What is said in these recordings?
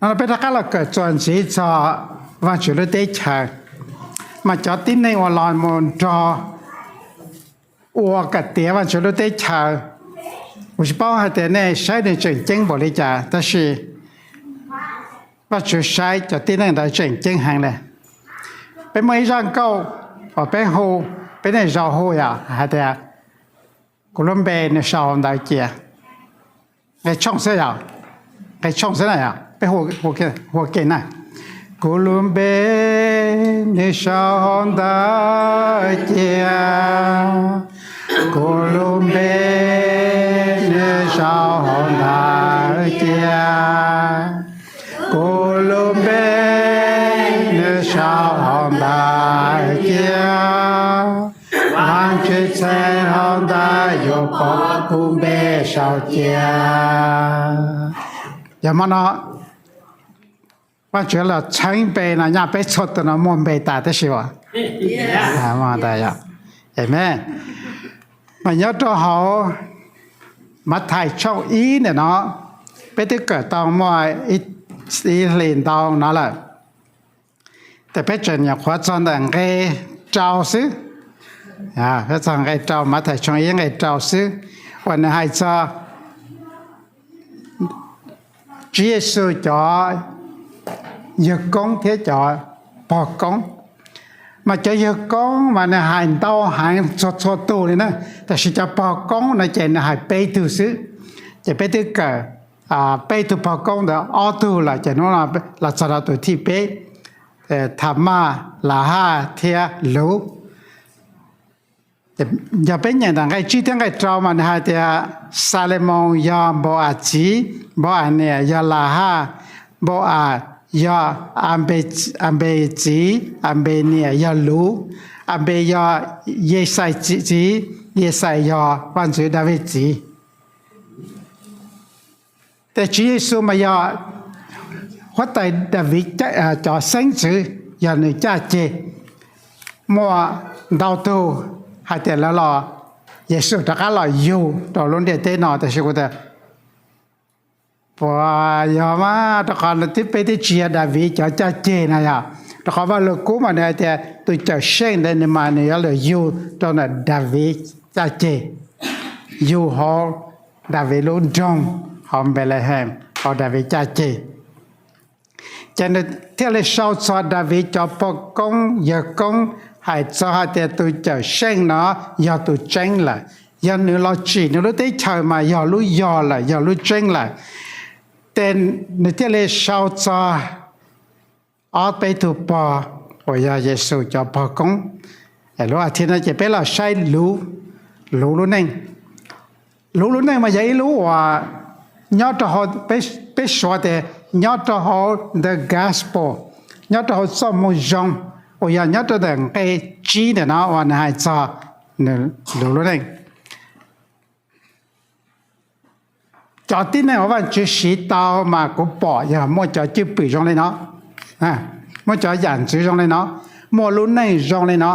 No peb rov qab los kawm txuas ntxiv txog Vaajtswv lub teb chaws, mas cov tib neeg uas los mus nrog ua kom tiav Vaajtswv lub teb chaws, kuv tsis paub hais tias nej saib nws tseem ceeb npaum li cas, tab sis Vaajtswv saib cov tib neeg ntawd tseem ceeb heev le. Peb muaj ib zaj nkauj uas peb hu, peb neej zau hu yom, hais tias, kuv lub npe nws sau hauv ntawv cia. Nqe tshooj xwb yom, nqe tshooj xwb na yom, peb hu ua ke na. Kuv lub npe nws sau hauv ntawv cia, kuv lub npe nws sau hauv ntawv cia, kuv lub npe nws sau hauv ntawv cia, Vaajtswv txheeb hauv ntawv yuav pom kuv npe sau cia. Yog hmo no Vaajtswv los txheeb npe no nyaj peb txhua tus no muaj npe tas tib si as? Amen. Mas nyob rau hauv Mathais tshooj ib ntawm no, peb twb kawm tau muaj ib hlis ntau no lawm, tes peb tseem nyuam qhuav txog ntawm nqe rau xwb. Peb txog nqe rau, Mathais tshooj ib nqe rau xwb, uas nws hais txog Tswv Yexus cov yawg koob thiab cov pog koob. Mas cov yawg koob mas nws hais ntau heev txhua txhua tug li na, tab sis cov pog koob no ces nws hais peb tug xwb. Ces peb twb kawm peb tug pog koob ntawd ob tug lawm, ces hnub no los txog rau tus thib peb, Thamaj, Lahaj thiab Luv. Yog peb nyeem ntawm nqe tsib thiab nqe rau mas nws hais tias Xalemoos yog Npau-am txiv, Npau-am niam yog Lahaj, Npau-am yog Anpes txiv, Anpes niam yog Luv, Anpes yog Yexais txiv, Yexais yog Vaj ntxwv Daviv txiv. Tes Tswv Yexus mas yog huab tais Daviv cov xeeb ntxwv, yog nws caj ceg. Muaj ntau tug hais tias lawv los, Yexus rov qab los yug rau lub ntiaj teb no, tab sis kuv tias puas yog mas, rau qhov twb peb twb tsis yog Daviv cov caj ceg na yog, rau qhov Vaj Lug Kub mas nws hais tias tus Cawm Seej ntawd nws mas nws yuav los yug rau ntawm Daviv caj ceg, yug hauv Daviv lub nroog, hauv Npelehees, hauv Daviv caj ceg. Ces nws thiaj li sau txog Daviv cov pog koob yawg koob hais txog hais tias tus Cawm Seej no yog tus tseeb lawm, yog nws los tsim nws lub teb chaws mas yog lub yog lawm, yog lub tseeb lawm. Ces nws thiaj li sau txog ob peb tug pog uas yog Yexus cov pog koob. Lub as thiv no ces peb los saib Luv, Luv lub neej. Luv lub neej mas yog ib lub uas nyob rau hauv, peb suav tias nyob rau hauv the gospel, nyob rau hauv txoj moo zoo, uas yog nyob rau ntawm nqe tsib ntawm no uas nws hais txog Luv lub neej. Cov tib neeg uas Vaj Tswv siv tau mas kuv pom yog muaj cov cwj pwm zoo li no, muaj cov yam ntxwv zoo li no, muaj lub neej zoo li no,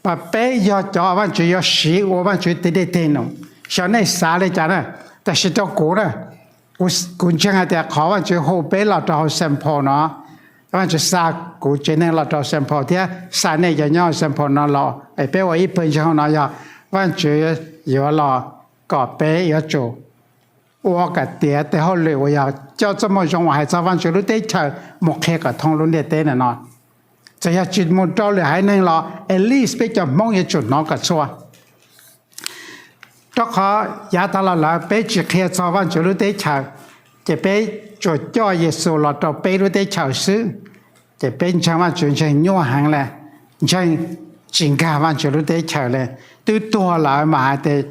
mas peb yog cov Vaj Tswv yuav siv ua Vaj Tswv tes dej tes num. Xyov nej xav li cas na, tab sis rau kuv na, kuv ntseeg hais tias qhov Vaj Tswv hu peb los rau hauv sample no, Vaj Tswv xa kuv tsev neeg los rau sample thiab xa nej cov nyob hauv sample no los es peb ua ib pawg ntseeg hauv no yog Vaj Tswv yuav los kom peb yuav tsum ua kom tiav tej hauj lwm uas yog coj txoj moo zoo uas hais txog Vaj Tswv lub teb chaws mus qhia kom thoob lub ntiaj teb ntawm no. Txawm yog tsis mus rau lwm haiv neeg los at least peb cov Hmoob yuav tsum hnov kom txhua. Rau qhov yav tas los lawm peb tsis qhia txog Vaj Tswv lub teb chaws, ces peb tsuas coj Yexus los rau peb lub teb chaws xwb, ces peb ntseeg Vaj Tswv ntseeg nyuaj heev li, ntseeg tsis nkag Vaj Tswv lub teb chaws li. Twb tuag lawm mas hais tias,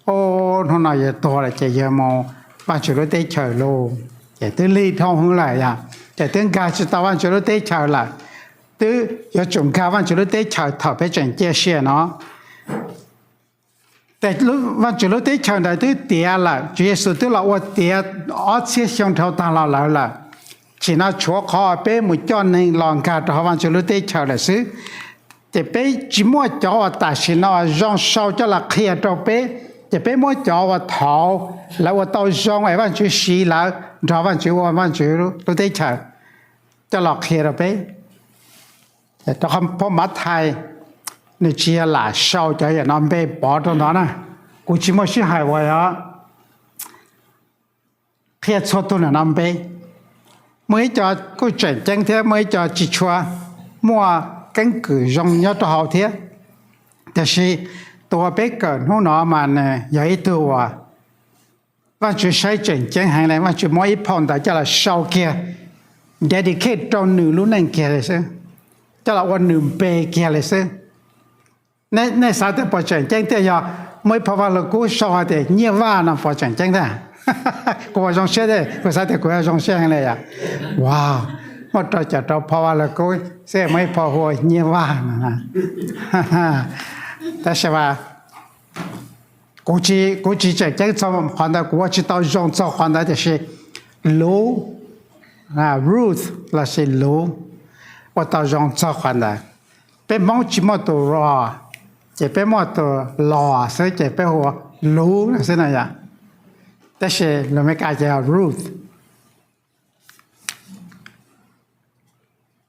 o, hnub no yawg tuag lawm ces yawg mus Vaj Tswv lub teb chaws lauj, ces twb lig dhau hwv lawm yog, ces twb nkag tsis tau Vaj Tswv lub teb chaws lawm. Twb yuav tsum nkag Vaj Tswv lub teb chaws thaum peb tseem ciaj sia no. Tes Vaj Tswv lub teb chaws ntawd twb tiav lawm, Tswv Yexus twb los ua tiav ob txhiab xyoo dhau tag los lawm lawm. Tsim no tshuav qhov peb mus coj neeg los nkag rau hauv Vaj Tswv lub teb chaws lawm xwb. Ces peb tsis muaj cov uas tam sim no zoo sau coj los qhia rau peb, Ces peb muab cov uas thaud lawv ua tau zoo es Vajtswv siv lawv nrog Vajtswv ua Vajtswv lub teb chaws coj los qhia rau peb. Rau qhov phau Mathais nws tsis yog lam sau cov yam no npe pov rau ntawd na. Kuv tsis muaj sij hawm uas qhia txhua tug nam no npe. Muaj ib co kuj tseem ceeb thiab muaj ib co tsis tshua muaj keeb kwm zoo nyob rau hauv thiab. Tiam sis tus uas peb kawm hnub no mas nws yog ib tug uas Vajtswv saib tseem ceeb heev li, Vajtswv muab ib phau ntawv coj los sau kiag, dedicate rau nws lub neej kiag li xwb, coj los ua nws npe kiag li xwb. Nej xav tias puas tseem ceeb tiag? Yog muaj ib phau Vaj Lug Kub sau hais tias Nyiaj Vaj no puas tseem ceeb tiag? Kuv ua zoo siab tiag, kuv xav tias kuv yuav zoo siab heev li yom. Wow, muaj rau caum rau phau Vaj Lug Kub xwb muaj ib phau hu ua Nyiaj Vaj no. Tab sis mas kuv tsis tseem ceeb txog qhov ntawd, kuv ua tsis tau zoo txog qhov ntawd, tiam sis Luv, Ruth lossis Luv ua tau zoo txog qhov ntawd. Peb Hmoob tsis muaj tus Ro, ces peb muaj tus Los xwb ces peb hu ua Luv xwb na yom. Tab sis lus Amelikas ces Ruth.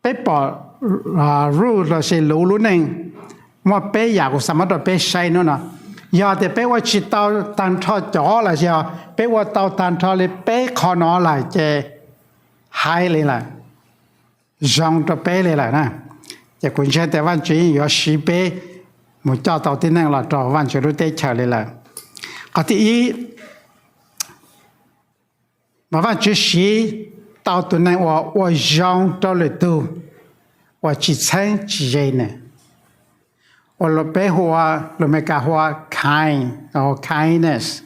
Peb pom Ruth lossis Luv lub neej muaj peb yam kuv xav muab rau peb saib hnub no. Yog tias peb ua tsis tau tag nrho cov los yog peb ua tau tag nrho li peb qho no lawm ces hais li lawm, zoo rau peb li lawm na. Ces kuv ntseeg tias Vajtswv yeej yuav siv peb mus coj tau tib neeg los rau Vajtswv lub teb chaws li lawm. Qhov thib ib, mas Vajtswv siv tau tus neeg uas ua zoo rau lwm tug uas tsis txheeb tsis ze nws, uas peb hu ua, lus Amelikas hu ua kind, kindness.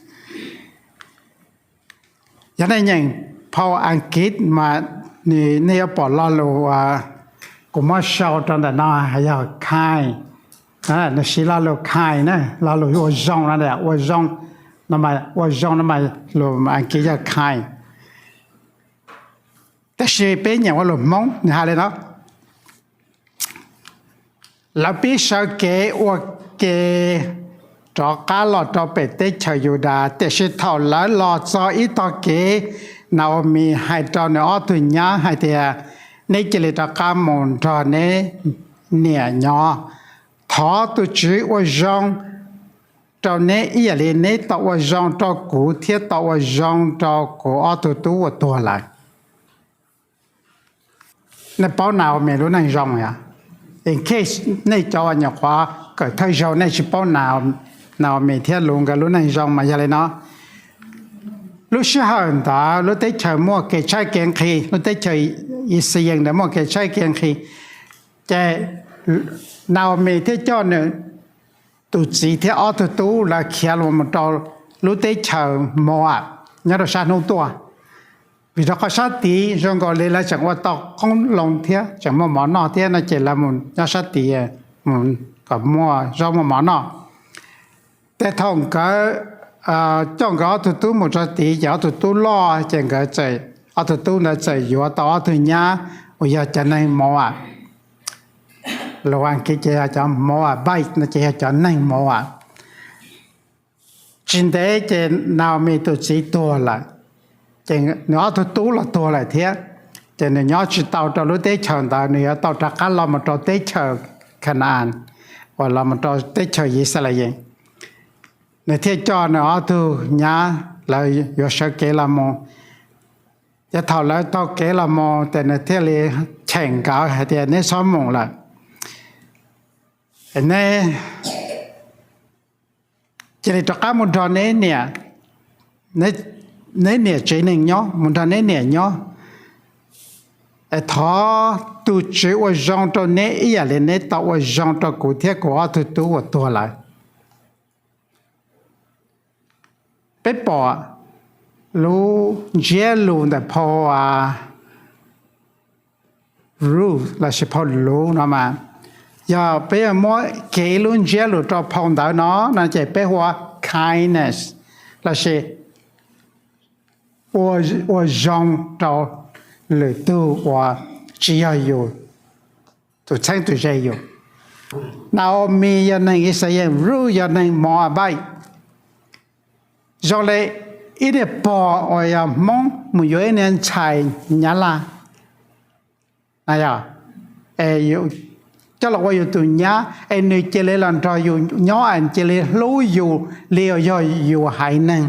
Yog nej nyeem phau Askiv mas nej yuav pom lo lus uas kuv muab sau rau ntawm no yog kind. Nws siv lo lus kind na, lo lus ua zoo no, ua zoo no, ua zoo no mas lus Askiv yog kind. Tab sis peb nyeem ua lus Hmoob nws hais li no: Lawv pib sawv kev ua ke rov qab los rau pem teb chaws Yudas, tiam sis thaum lawv los txog ib tog kev, Naomis hais rau nws ob tug nyab hais tias, Neb cia li rov qab mus nrog neb niam nyob. Thov tus Tswv ua zoo rau neb ib yam li neb tau ua zoo rau kuv thiab tau ua zoo rau kuv ob tug tub uas tuag lawm. Nej paub Naomi lub neej zoo yom? In case nej cov uas nyuam qhuav kawm thawj zaug nej tsis paub Naomi thiab Luv nkawd lub neej zoo mas yog li no. Lub sij hawm ntawd lub teb chaws muaj kev tshaib kev nqhis, lub teb chaws Ixayees ntawd muaj kev tshaib kev nqhis, ces Naomi thiaj coj nws tus txiv thiab ob tug tub lawv khiav los mus rau lub teb chaws Moab nyob rau sab hnub tuaj. Vim rau qhov sab tid zoo nkaus li lawv tseem ua tau qoob loo thiab tseem muaj mov noj thiab no ces lawv mus nyob sab tid mus kom muaj zaub muaj mov noj. Ces thaum nkawd coj nkawd ob tug tub mus rau tid ces ob tug tub loj ces nkawd, ob tug tub ntawd txawm yuav tau ob tug nyab uas yog cov neeg Moab. Lus Askiv ces yog cov Moabite no ces yog cov neeg Moab. Tsis ntev ces Naomi tus txiv tuag lawm, ces nws ob tug tub los tuag lawm thiab. Ces nws nyob tsis tau rau lub teb chaws ntawd, nws yuav tau rov qab los mus rau teb chaws Canaan uas los mus rau teb chaws Yixalayees. Nws thiaj coj nws ob tug nyab lawv yuav sawv kev los mus. Ces thaum lawv taug kev los mus ces nws thiaj li cheem nkawd hais tias, Neb txhob mus lawm. Neb cia li rov qab mus nrog neb niam, neb niam tsev neeg nyob, mus nrog neb niam nyob. Es thov tus Tswv ua zoo rau neb ib yam li neb tau ua zoo rau kuv thiab kuv ob tug tub uas tuag lawm. Peb pom lub ntsiab lus ntawm phau Ruth lossis phau Luv no mas, yog peb yuav muab kiag ib lub ntsiab lus rau phau ntawv no no ces peb hu ua kindness lossis ua zoo rau lwm tug uas tsis yog yus tus txheeb tus ze yus. Naomi yog neeg Yixalayees, Ruth yog neeg Moabais. zoo li ib niag pog uas yog Hmoob mus yuav ib niag ntxhais Nyab Laj, yog, es coj los ua yus tus nyab, es nws cia li los nrog yus nyob, es cia li hlub yus li uas yog yus haiv neeg.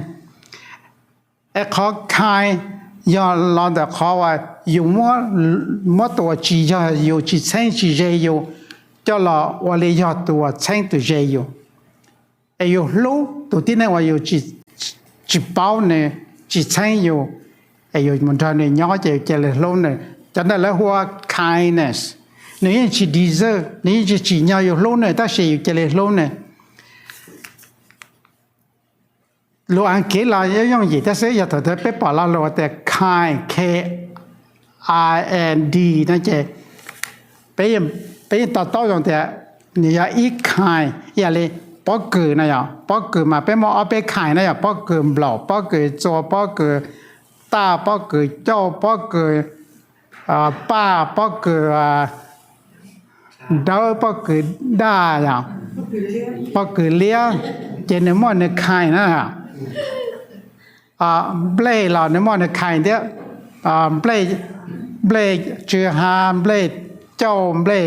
Es qhov kind yog los ntawm qhov uas yus muab tus uas tsis yog yus, tsis txheeb tsis ze yus, coj los ua li yog tus uas txheeb tus ze yus. Es yus hlub tus tib neeg uas yus tsis paub, nws tsis txheeb yus, es yus mus nrog nws nyob ces yus cia li hlub nws. Cov ntawd lawv hu ua kindness. Nws yeej tsis deserve, nws yeej tsis tsim nyog yus hlub nws, tab sis yus cia li hlub nws. Lus Askiv los yooj yim tab sis yog thaum twg peb pom lo lus tias kind, K I N D no ces peb yeej to taub zoo tias nws yog ib kind, ib yam li pob kws no yog, pob kws mas peb muaj ob peb kind no yog pob kws nplaum, pob kws txua, pob kws taj, pob kws cauj, pob kws paj, pob kws dawb, pob kws daj, pob kws liab, ces nws muaj nws kind na. Nplej los nws muaj nws kind thiab, nplej tsw ha, nplej cauj, nplej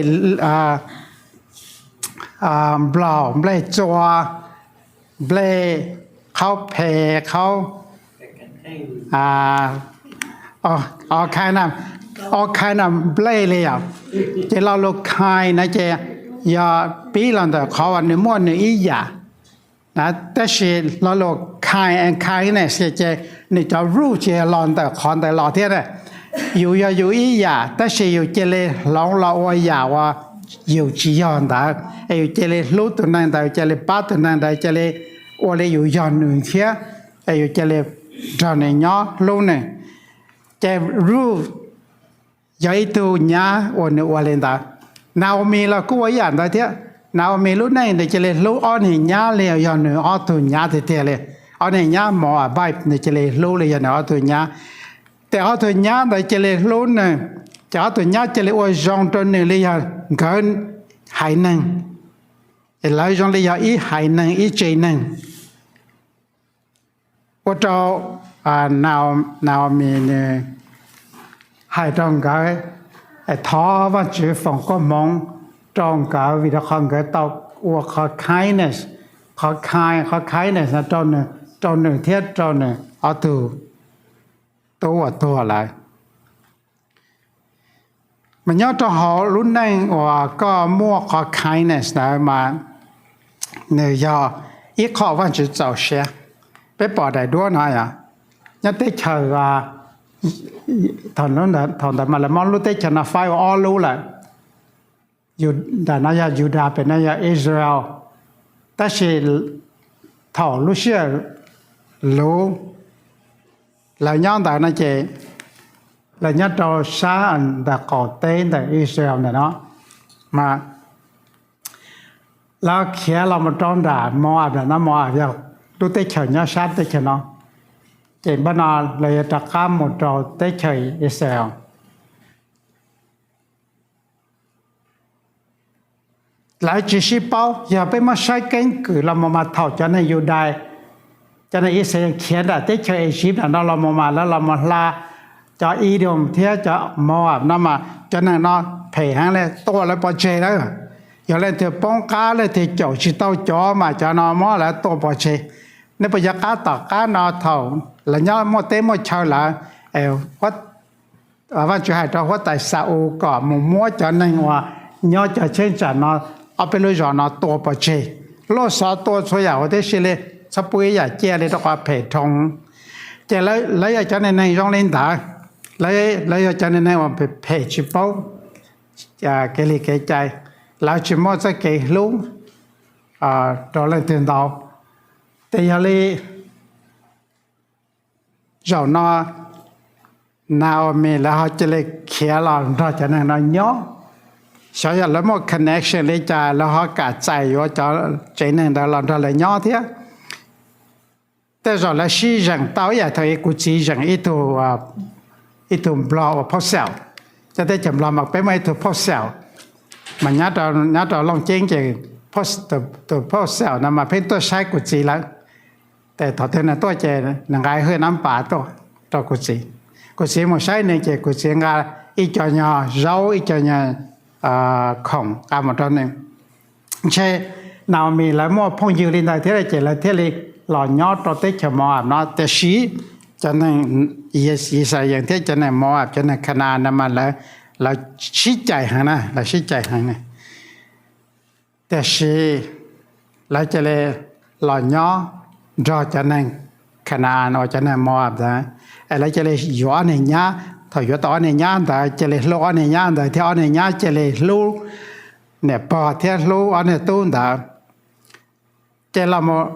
nplaum, nplej txua, nplej qhaub phem, qhaub, all kind of nplej li yom. Ces lo lus kind no ces yog pib los ntawm qhov uas nws muaj nws ib yam, tab sis lo lus kind and kindness ces nws cov root ces los ntawm qhov ntawd los thiab. Yus yog yus ib yam tab sis yus cia li hloov los ua yam uas yus tsis yog ntawd, es yus cia li hlub tus neeg ntawd, cia li pab tus neeg ntawd, cia li ua li yus yog nws thiab, es yus cia li nrog nws nyob hlub nws. Ces Ruth yog ib tug nyab uas nws ua li ntawd. Naomi los kuj ua ib yam ntawd thiab. Naomi lub neej nws cia li hlub ob niag nyab li yog nws ob tug nyab tiag tiag li. Ob niag nyab Moabite nws cia li hlub li yog nws ob tug nyab. Ces ob tug nyab ntawd cia li hlub nws, ces ob tug nyab cia li ua zoo rau nws li yog nkawd haiv neeg. Lawv zoo li yog ib haiv neeg, ib tsev neeg. Ua rau Naomi nws hais rau nkawd, thov Vajtswv foom koob hmoov rau nkawd vim rau qhov nkawd tau ua qhov kindness, qhov kind, qhov kindness no rau nws thiab rau nws ob tug tub uas tuag lawm. Mas nyob rau hauv lub neej uas koj muaj qhov kindness ntawd mas nws yog ib qho Vajtswv txaus siab. Peb pom daim duab no yog nyob teb chaws, thaum ntawd mas lawv muab lub teb chaws no faib ua ob lub lawm. Nram no yog Yudas, pem no yog Israel. Tab sis thaum lub sij hawm luv lawv nyob ntawd no ces lawv nyob rau sab ntawm qaum teb ntawm Israel ntawm no, mas lawv khiav los mus rau nram Moab, nram no Moab yog lub teb chaws nyob sab teb chaws no, ces npaj no lawv yuav rov qab mus rau teb chaws Israel. Lawv tsis sib paub, yog peb muab saib keeb kwm los mus mas thaum cov neeg Yudais, cov neeg Israel khiav nram teb chaws Egypt nram no los mus mas lawv los mus hla cov Edom thiab cov Moab no mas cov neeg no phem heev li, tua lawv pov tseg lawm. Yog leej twg poob qab leej twg caum tsis tau cov mas cov no muab lawv tua pov tseg. Nej puas yuav qab tom qab no thaum lawv nyob muaj teb muaj chaw lawm, Vajtswv hais rau huab tais Xa-ules kom mus muab cov neeg uas nyob cov cheeb tsam no ob peb lub zos no tua pov tseg, luaj xov tua txhua yam huv tib si li, txhob pub ib yam ciaj li rau qhov phem dhau. Ces lawv yog cov neeg zoo li ntawd, lawv yog cov neeg uas phem tsis paub kev li kev cai, lawv tsis muaj txoj kev hlub rau leej twg ntau. Ces yog li zaum no Naomi lawv ho cia li khiav los nrog cov neeg no nyob. Xyov yog lawv muaj connection li cas lawv ho kam txais yuav cov tsev neeg ntawd los nrog lawv nyob thiab. Tej zaum lawv sib zeem tau ib yam thaum kuv txiv zeem ib tug nplog uas phauj xyaum. Cov teb chaws nplog mas peb muaj ib tug phauj xyaum, mas nyob rau Looj Ceeb ces tus phauj xyaum no mas pheej tuaj saib kuv txiv lawv. Ces thaum twg nws tuaj ces nws nqa hwj nab pas tuaj rau kuv txiv. Kuv txiv mus saib nws ces kuv txiv nqa ib co nyuag zaub ib co nyuag khoom nqa mus rau nws. Ntshe Naomi lawv muaj phooj ywg li ntawd thiab ces lawv thiaj li los nyob rau teb chaws Moab no. Tiam sis cov neeg Yixalayees thiab cov neeg Moab, cov neeg Khanas no mas lawv sib cais heev na, lawv sib cais heev na. Tiam sis lawv cia li los nyob nrog cov neeg Khanas uas cov neeg Moab ntawd, es lawv cia li yuav ob niag nyab. Thaum yuav tau ob niag nyab ntawd cia li hlub ob niag nyab ntawd thiab ob niag nyab cia li hlub niam pog thiab hlub ob niag tub ntawd. Ces los mus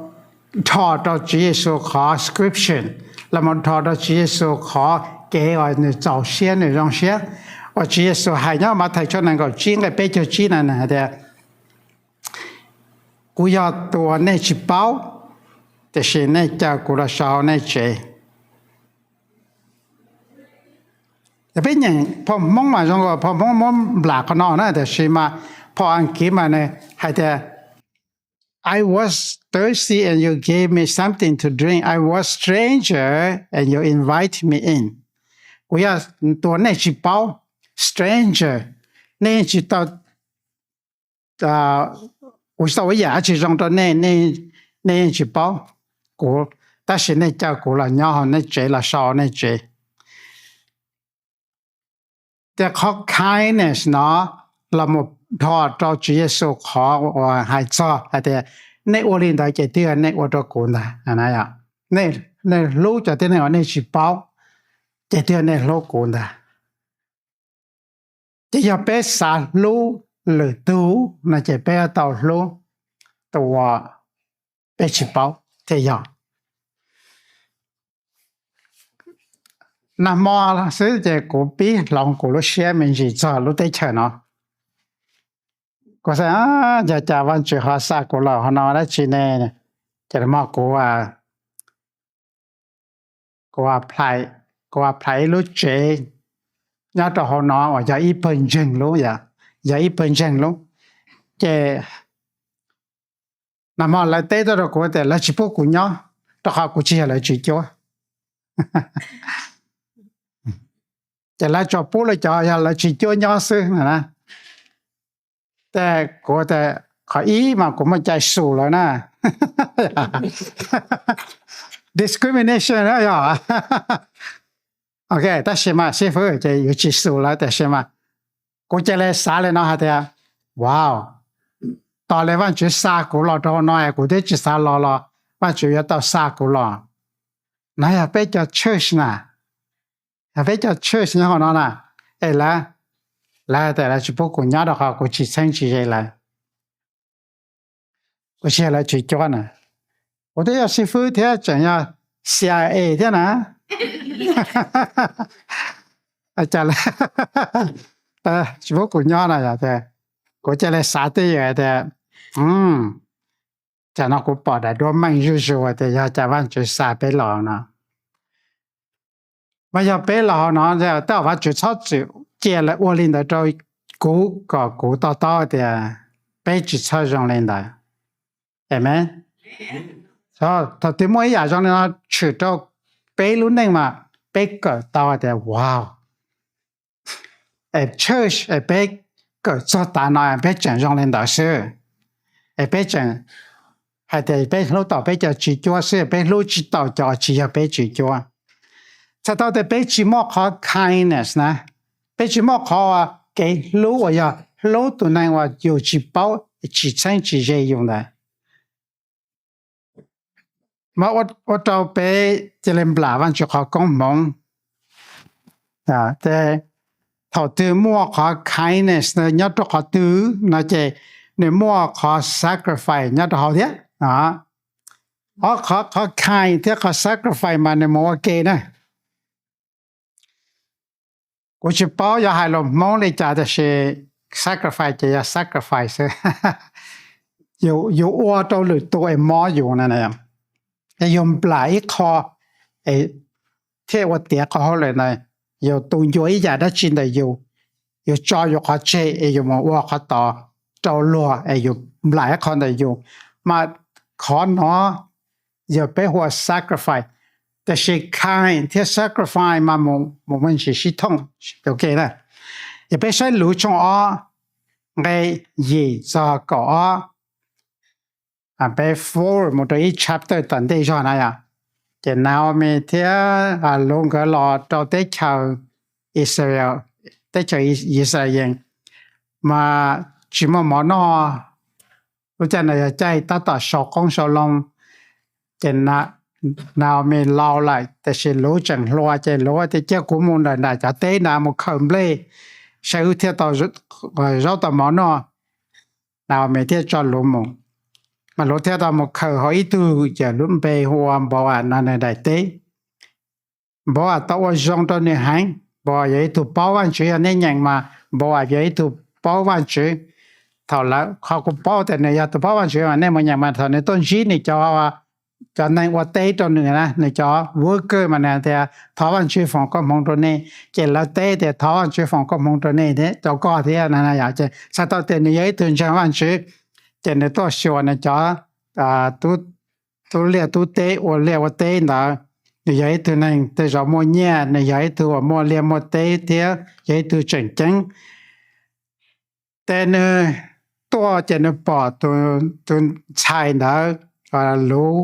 dhos rau Tswv Yexus qhov scripture, los mus dhos rau Tswv Yexus qhov kev uas nws txaus siab nws zoo siab, uas Tswv Yexus hais nyob Mathais tshooj nees nkaum tsib nqe peb caug tsib na, nws hais tias, kuv yog tus uas nej tsis paub, tiam sis nej caw kuv los so hauv nej tsev. Yog peb nyeem phau Hmoob mas zoo, phau Hmoob muab nplam qhov no na, tiam sis mas phau Askiv mas nws hais tias, I was thirsty and you gave me something to drink. I was stranger and you invite me in. Kuv yog tus uas nej tsis paub, stranger, nej tsis tau, kuv tsis tau ua ib yam dab tsi zoo rau nej, nej yeej tsis paub kuv, tab sis nej caw kuv los nyob hauv nej tsev, los so hauv nej tsev. Ces qhov kindness no los mus dhos rau Tswv Yexus qhov uas hais txog hais tias, nej ua li ntawd ces twb yog nej ua rau kuv ntag. Nej hlub cov tib neeg uas nej tsis paub, ces twb yog nej hlub kuv ntag. Ces yog peb xav hlub lwm tus no ces peb yuav tau hlub tus uas peb tsis paub thiaj yog. Nag hmo xwb ces kuv pib hloov kuv lub siab me ntsis txog lub teb chaws no. Kuv xav, yog cas Vajtswv ho xa kuv los hauv no dab tsi ne? Ces nag hmo kuv, kuv, kuv apply ib lub tsev nyob rau hauv no uas yog ib pawg ntseeg lub, yog ib pawg ntseeg lub. Ces nag hmo lawv teb tuaj rau kuv tias lawv tsis pub kuv nyob, rau qhov kuv tsis yog lawv tswv cuab. Ces lawv tsuas pub lawv cov yog lawv tswv cuab nyob xwb na. Ces kuv tias, qhov ib mas kuv muaj cai xus lawv na. Discrimination na yog. Ok, tab sis mas xib fwb ces yuav tsis xus lawv, tiam sis mas kuv cia li xav li no hais tias, wow, tos li Vajtswv xa kuv los rau hauv no es kuv twb tsis xav los los Vajtswv yuav tau xa kuv los. No yog peb cov church na, yog peb cov church nyob hauv no na, es lawv, lawv tias lawv tsis pub kuv nyob rau qhov kuv tsis txheeb tsis ze lawv, kuv tsis yog lawv tswv cuab na. Kuv twb yog xib fwb thiab tseem yog C I A thiab na. Cas tsis pub kuv nyob no. Kuv cia li xav twj ywm tias, cas no kuv pom daim duab meej zuj zus tias yog cas Vajtswv xa peb los no. Mas yog peb los hauv no, tej zaum Vajtswv txhob txwm cia lawv ua li ntawd rau kuv kom kuv to taub tias peb tsis txhob zoo li ntawd. Amen. Thaum twg muaj ib yam zoo li no tshwm rau peb lub neej mas peb kawm tau tias, wow, es church es peb kawm txog tav no peb tseem zoo li ntawd xwb, es peb tseem hais tias peb hlub tau peb cov tswv cuab xwb, peb hlub tsis tau cov tsis yog peb tswv cuab. Txhais tau tias peb tsis muaj qhov kindness na, peb tsis muaj qhov kev hlub uas yog hlub tus neeg uas yus tsis paub, tsis txheeb tsis ze yus ntawd. Mas ua rau peb cia li nplam Vajtswv qhov koob hmoov. Ces thaum twg muaj qhov kindness nyob rau qhov twg no ces nws muaj qhov sacrifice nyob rau hauv thiab. Ob qhov, qhov kind thiab qhov sacrifice mas nws mus ua ke na. Kuv tsis paub yuav hais lus Hmoob li cas tiam sis sacrifice ces yog sacrifice xwb. Yus ua rau lwm tus es mob yus na, es yus nplam ib qho thiaj ua tiav qhov hauj lwm ntawd. Yus tus ncua ib yam dab tsi ntawm yus, yus tso yus qhov tseg es yus mus ua qhov tod rau luag es yus nplam ib qho ntawm yus. Mas qhov no yog peb hu ua sacrifice. Tab sis kind thiab sacrifice mas mus mus me ntsis sib thooj, ok na. Yog peb saib Luv tshooj ob nqe yim txog kaum ob, peb forward mus rau ib chapter tom ntej zog na yom. Ces Naomi thiab Luv nkawd los rau teb chaws Israel, teb chaws Yixalayees, mas tsis muaj mov noj. Lub caij no yog caij tab tom sau qoob sau loo, ces Naomi laus lawm tab sis Luv tseem hluas, ces Luv tias cia kuv mus nram nram cov teb na mus khaws nplej, saib wb thiaj tau zaub tau mov noj. Naomi thiaj tso Luv mus, mas Luv thiaj tau mus khaws hauv ib tug, ces lub npe hu ua Npau-am no nws daim teb. Npau-am tau ua zoo rau nws heev. Npau-am yog ib tug paub Vajtswv, yog nej nyeem mas Npau-am yog ib tug paub Vajtswv. Thaum lawv, qhov kuv paub tias nws yog tus paub Vajtswv mas nej mus nyeem mas thaum nws tuaj ntsib nws cov, cov neeg ua teb rau nws na, nws cov worker mas nws tias thov Vajtswv foom koob hmoov rau nej, ces lawv teb tias thov Vajtswv foom koob hmoov rau nej, rau koj thiab na. Ces txhais tau tias nws yog ib tug ntseeg Vajtswv, ces nws tuaj xyuas nws cov tub liaj tub teb ua liaj ua teb ntawd. Nws yog ib tug neeg tej zaum muaj nyiaj, nws yog ib tug uas muaj liaj muaj teb thiab yog ib tug tseem ceeb. Ces nws tuaj ces nws pom tus ntxhais ntawd, Luv,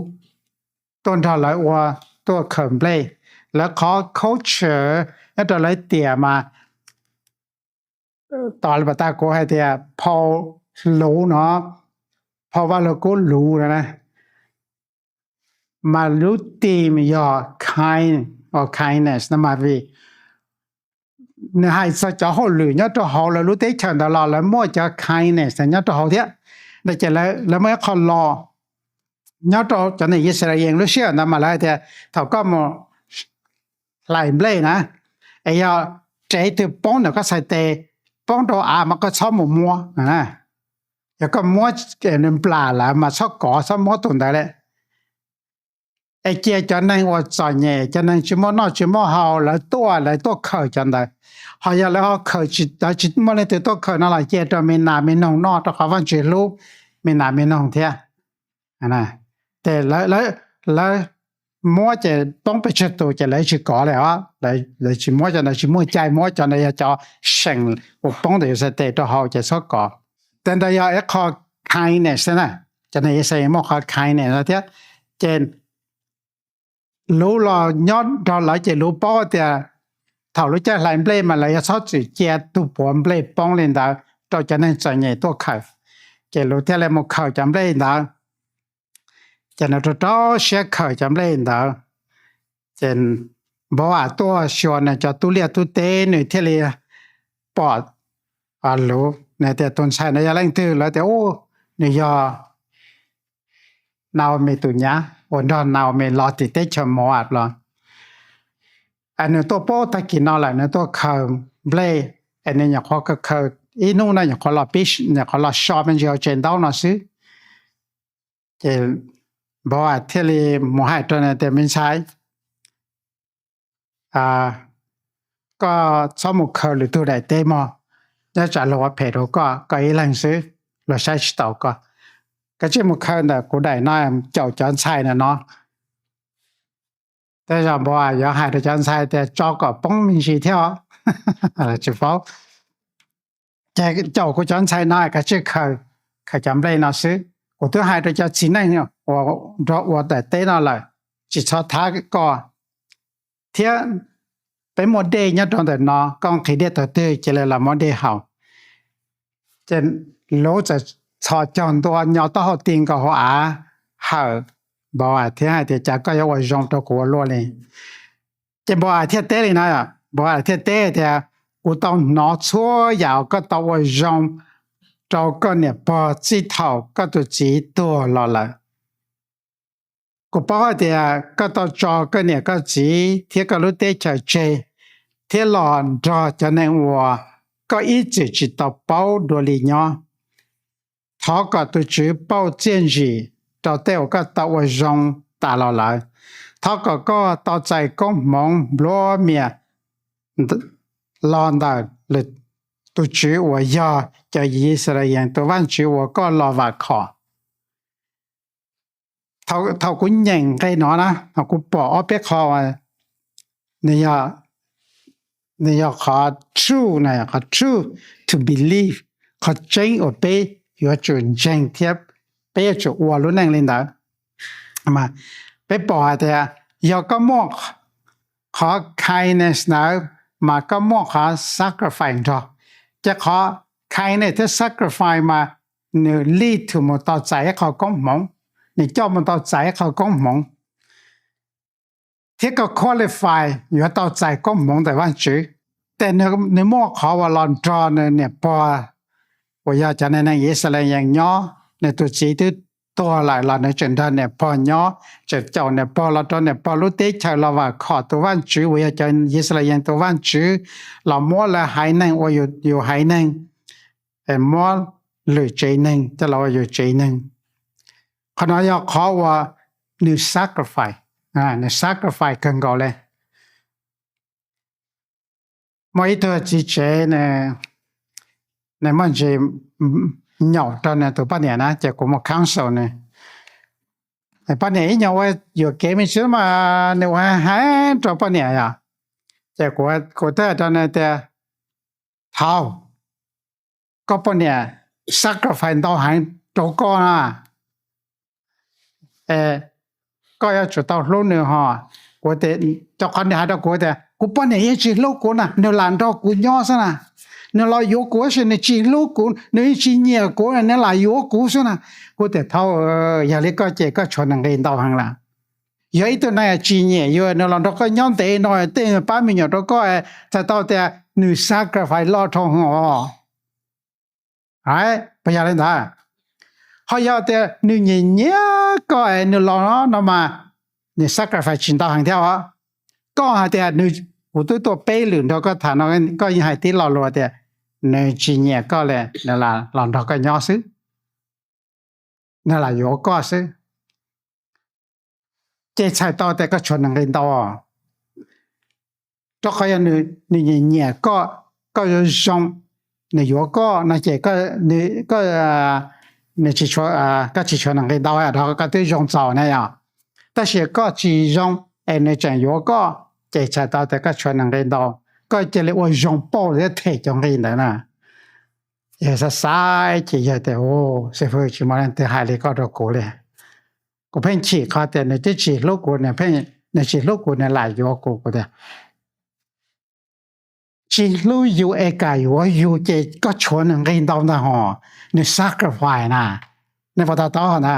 tuaj nrog lawv ua, tuaj khaws nplej. Lawv qhov culture nyob rau lawv tiam mas, tos li pas tas kuv hais tias phau Luv no, phau Vaj Lug Kub Luv no na, mas lub theme yog kind, kindness no mas vim nws hais txog cov hauj lwm nyob rau hauv lawv lub teb chaws ntawd los lawv muaj cov kindness nyob rau hauv thiab. Ces lawv muaj ib qho law nyob rau cov neeg Yixalayees lub sij hawm ntawd mas lawv hais tias thaum koj mus hlais nplej na, es yog tsev twg poob ntawm koj txhais tes, poob rau av mas koj txhob mus muab. Yog koj muab nws nplam lawm mas txhob kov, txhob muab tus ntawd li. Es cia cov neeg uas txom nyem, cov neeg tsis muaj noj tsis muaj haus, lawv tuaj, lawv tuaj khaws cov ntawd. Ho yog lawv ho khaws, lawv tsis muaj leej twg tuaj khaws no los cia rau me nas me noog noj, rau qhov Vajtswv hlub me nas me noog thiab. Ces lawv muab ces poob pes tsawg tus ces lawv tsis kov li os. Lawv tsis muab cov ntawd, tsis muaj cai muab cov ntawd, yog cov seem uas poob ntawm yus txhais tes rau hauv ces txhob kov. Tes ntawd yog ib qho kindness na, cov neeg Yixalayees muaj qhov kindness no thiab. Ces Luv los nyob nrog lawv ces Luv paub tias thaum lub caij hlais nplej mas lawv yog txhob txwm cia tug puav nplej poob li ntawd rau cov neeg txom nyem tuaj khaws. Ces Luv thiaj li mus khaws cov nplej ntawd. Ces nws rau rau siab khaws cov nplej ntawd. Ces Npau-am tuaj xyuas nws cov tub liaj tub teb, nws thiaj li pom Luv, nws tias tus ntxhais no yog leej twg? Lawv tias u, nws yog Naomi tus nyab uas nrog Naomi los tim teb chaws Moab los. Nws tuaj paub tag kis no lawm, nws tuaj khaws nplej, es nws nyuam qhuav khaws ib hnub no nyuam qhuav los pib, nyuam qhuav los so me ntsis hauv tsev ntaub no xwb. Ces Npau-am thiaj li mus hais rau nws tias me ntxhais, koj txhob mus khaws lwm tus daim teb mog, nyob tsam luag ua phem rau koj, koj ib leeg xwb, luag saib tsis taus koj. Koj tsij mus khaws ntawm kuv daim no, caum cov ntxhais ntawm no. Tej zaum Npau-am yuav hais rau cov ntxhais tias tso kom poob me ntsis thiab os, tsis paub. Ces caum kuv cov ntxhais no koj tsij khaws, khaws cov nplej no xwb. Kuv twb hais rau cov txiv neej uas nrog ua daim teb no lawm, tsis txhob thab koj. Thiab peb muaj dej nyob rau ntawm no, koj nqhis dej tau twg cia li los muab dej haus. Ces Luv txawm txhos caug ntua nyo taub hau ti nkaus hauv av, hawm Npau-am thiab hais tias cas koj yuav ua zoo rau kuv ua luaj li. Ces Npau-am thiaj teb li no, Npau-am thiaj teb tias kuv tau hnov txhua yam uas koj tau ua zoo rau koj niam pog txij thaum koj tus txiv tuag los lawm. Kuv paub hais tias koj tau tso koj niam koj txiv thiab koj lub teb chaws tseg, thiab los nrog cov neeg uas koj ib txwm tsis tau paub dua li nyob. Thov kom tus Tswv pauj txiaj ntsig rau tej uas koj tau ua zoo tas los lawm. Thov kom koj tau txais koob hmoov nplua mias los ntawm tus Tswv uas yog cov Yixalayees tus Vajtswv uas koj los vam khom. Thaum kuv nyeem nqe no na, thaum kuv pom ob peb qho, nws yog qhov true na, qhov true, to believe, qhov tseeb uas peb yuav tsum ntseeg thiab peb yuav tsum ua lub neej li ntawd. Peb pom hais tias yog koj muaj qhov kindness ntawd mas koj muaj qhov sacrifice nrog. Ces qhov kindness thiab sacrifice mas nws lead to mus tau txais ib qho koob hmoov, nws coj mus tau txais ib qho koob hmoov, thiab koj qualify yuav tau txais koob hmoov ntawm Vajtswv. Ces nws muaj qhov uas los nrog nws niam pog uas yog cov neeg Yixalayees nyob, nws tus txiv twb tuag lawm los nws tseem nrog niam pog nyob, tseem caum niam pog los rau niam pog lub teb chaws los vam khom tus Vajtswv uas yog cov Yixalayees tus Vajtswv, los muab lawv haiv neeg ua yus haiv neeg, muab lwm tsev neeg coj los ua yus tsev neeg. Qhov no yog qhov uas nws sacrifice, nws sacrifice kawg nkaus li. Muaj ib tug txiv tsev, nws muaj ntsis nyaum rau nws tus poj niam na, ces kuv mus counsel nws. Poj niam ib nyuag ua yuam kev me ntsis mas nws ua heev rau poj niam yom. Ces kuv twb hais rau nws tias, thaum koj poj niam sacrifice ntau heev rau koj na, koj yuav tsum tau hlub nws ho. Kuv, rau qhov nws hais rau kuv tias kuv poj niam yeej tsis hlub kuv na, nws lam nrog kuv nyob xwb na. Nws los yuav kuv tab sis nws tsis hlub kuv, nws yeej tsis nyiam kuv, nws lam yuav kuv xwb na. Kuv tias thaum, yog li koj ces koj tshuav nws nqi ntau heev lawm. Yog ib tug neeg tsis nyiam yus, nws los nrog koj nyob ntev no, tej pab me nyuam rau koj, txhais tau tias nws sacrifice loj dhau heev os. Puas yog li ntawd? Ho yog tias nws nyiam nyiam koj es nws los no mas nws sacrifice tsis ntau heev thiab os. Koj hais tias nws, kuv twb tuaj peb lwm nrog koj tham no, koj yeej hais tib lo lus tias nws tsis nyiam koj li, nws los nrog koj nyob xwb, nws lam yuav koj xwb. Ces txhais tau tias koj tshuav nws nqi ntau. Rau qhov yog nws nyiam nyiam koj, koj zoo zoo, nws yuav koj no ces koj tsis tshuav nws nqi ntau, rau qhov koj twb zoo txaus na yom. Tab sis koj tsis zoo es nws tseem yuav koj, ces txhais tau tias koj tshuav nws nqi ntau. Koj cia li ua zoo pauj thiab them cov nqi ntawd na. Yog xav xav ces yog tias, xib fwb, tsis muaj leej twg hais li koj rau kuv li. Kuv pheej chim qhov tias nws twb tsis hlub kuv, nws pheej, nws tsis hlub kuv nws lam yuav kuv. Kuv tias tsis hlub yus es kam yuav yus ces koj tshuav nws nqi ntau ntag hos. Nws sacrifice na, nej puas to taub hos na?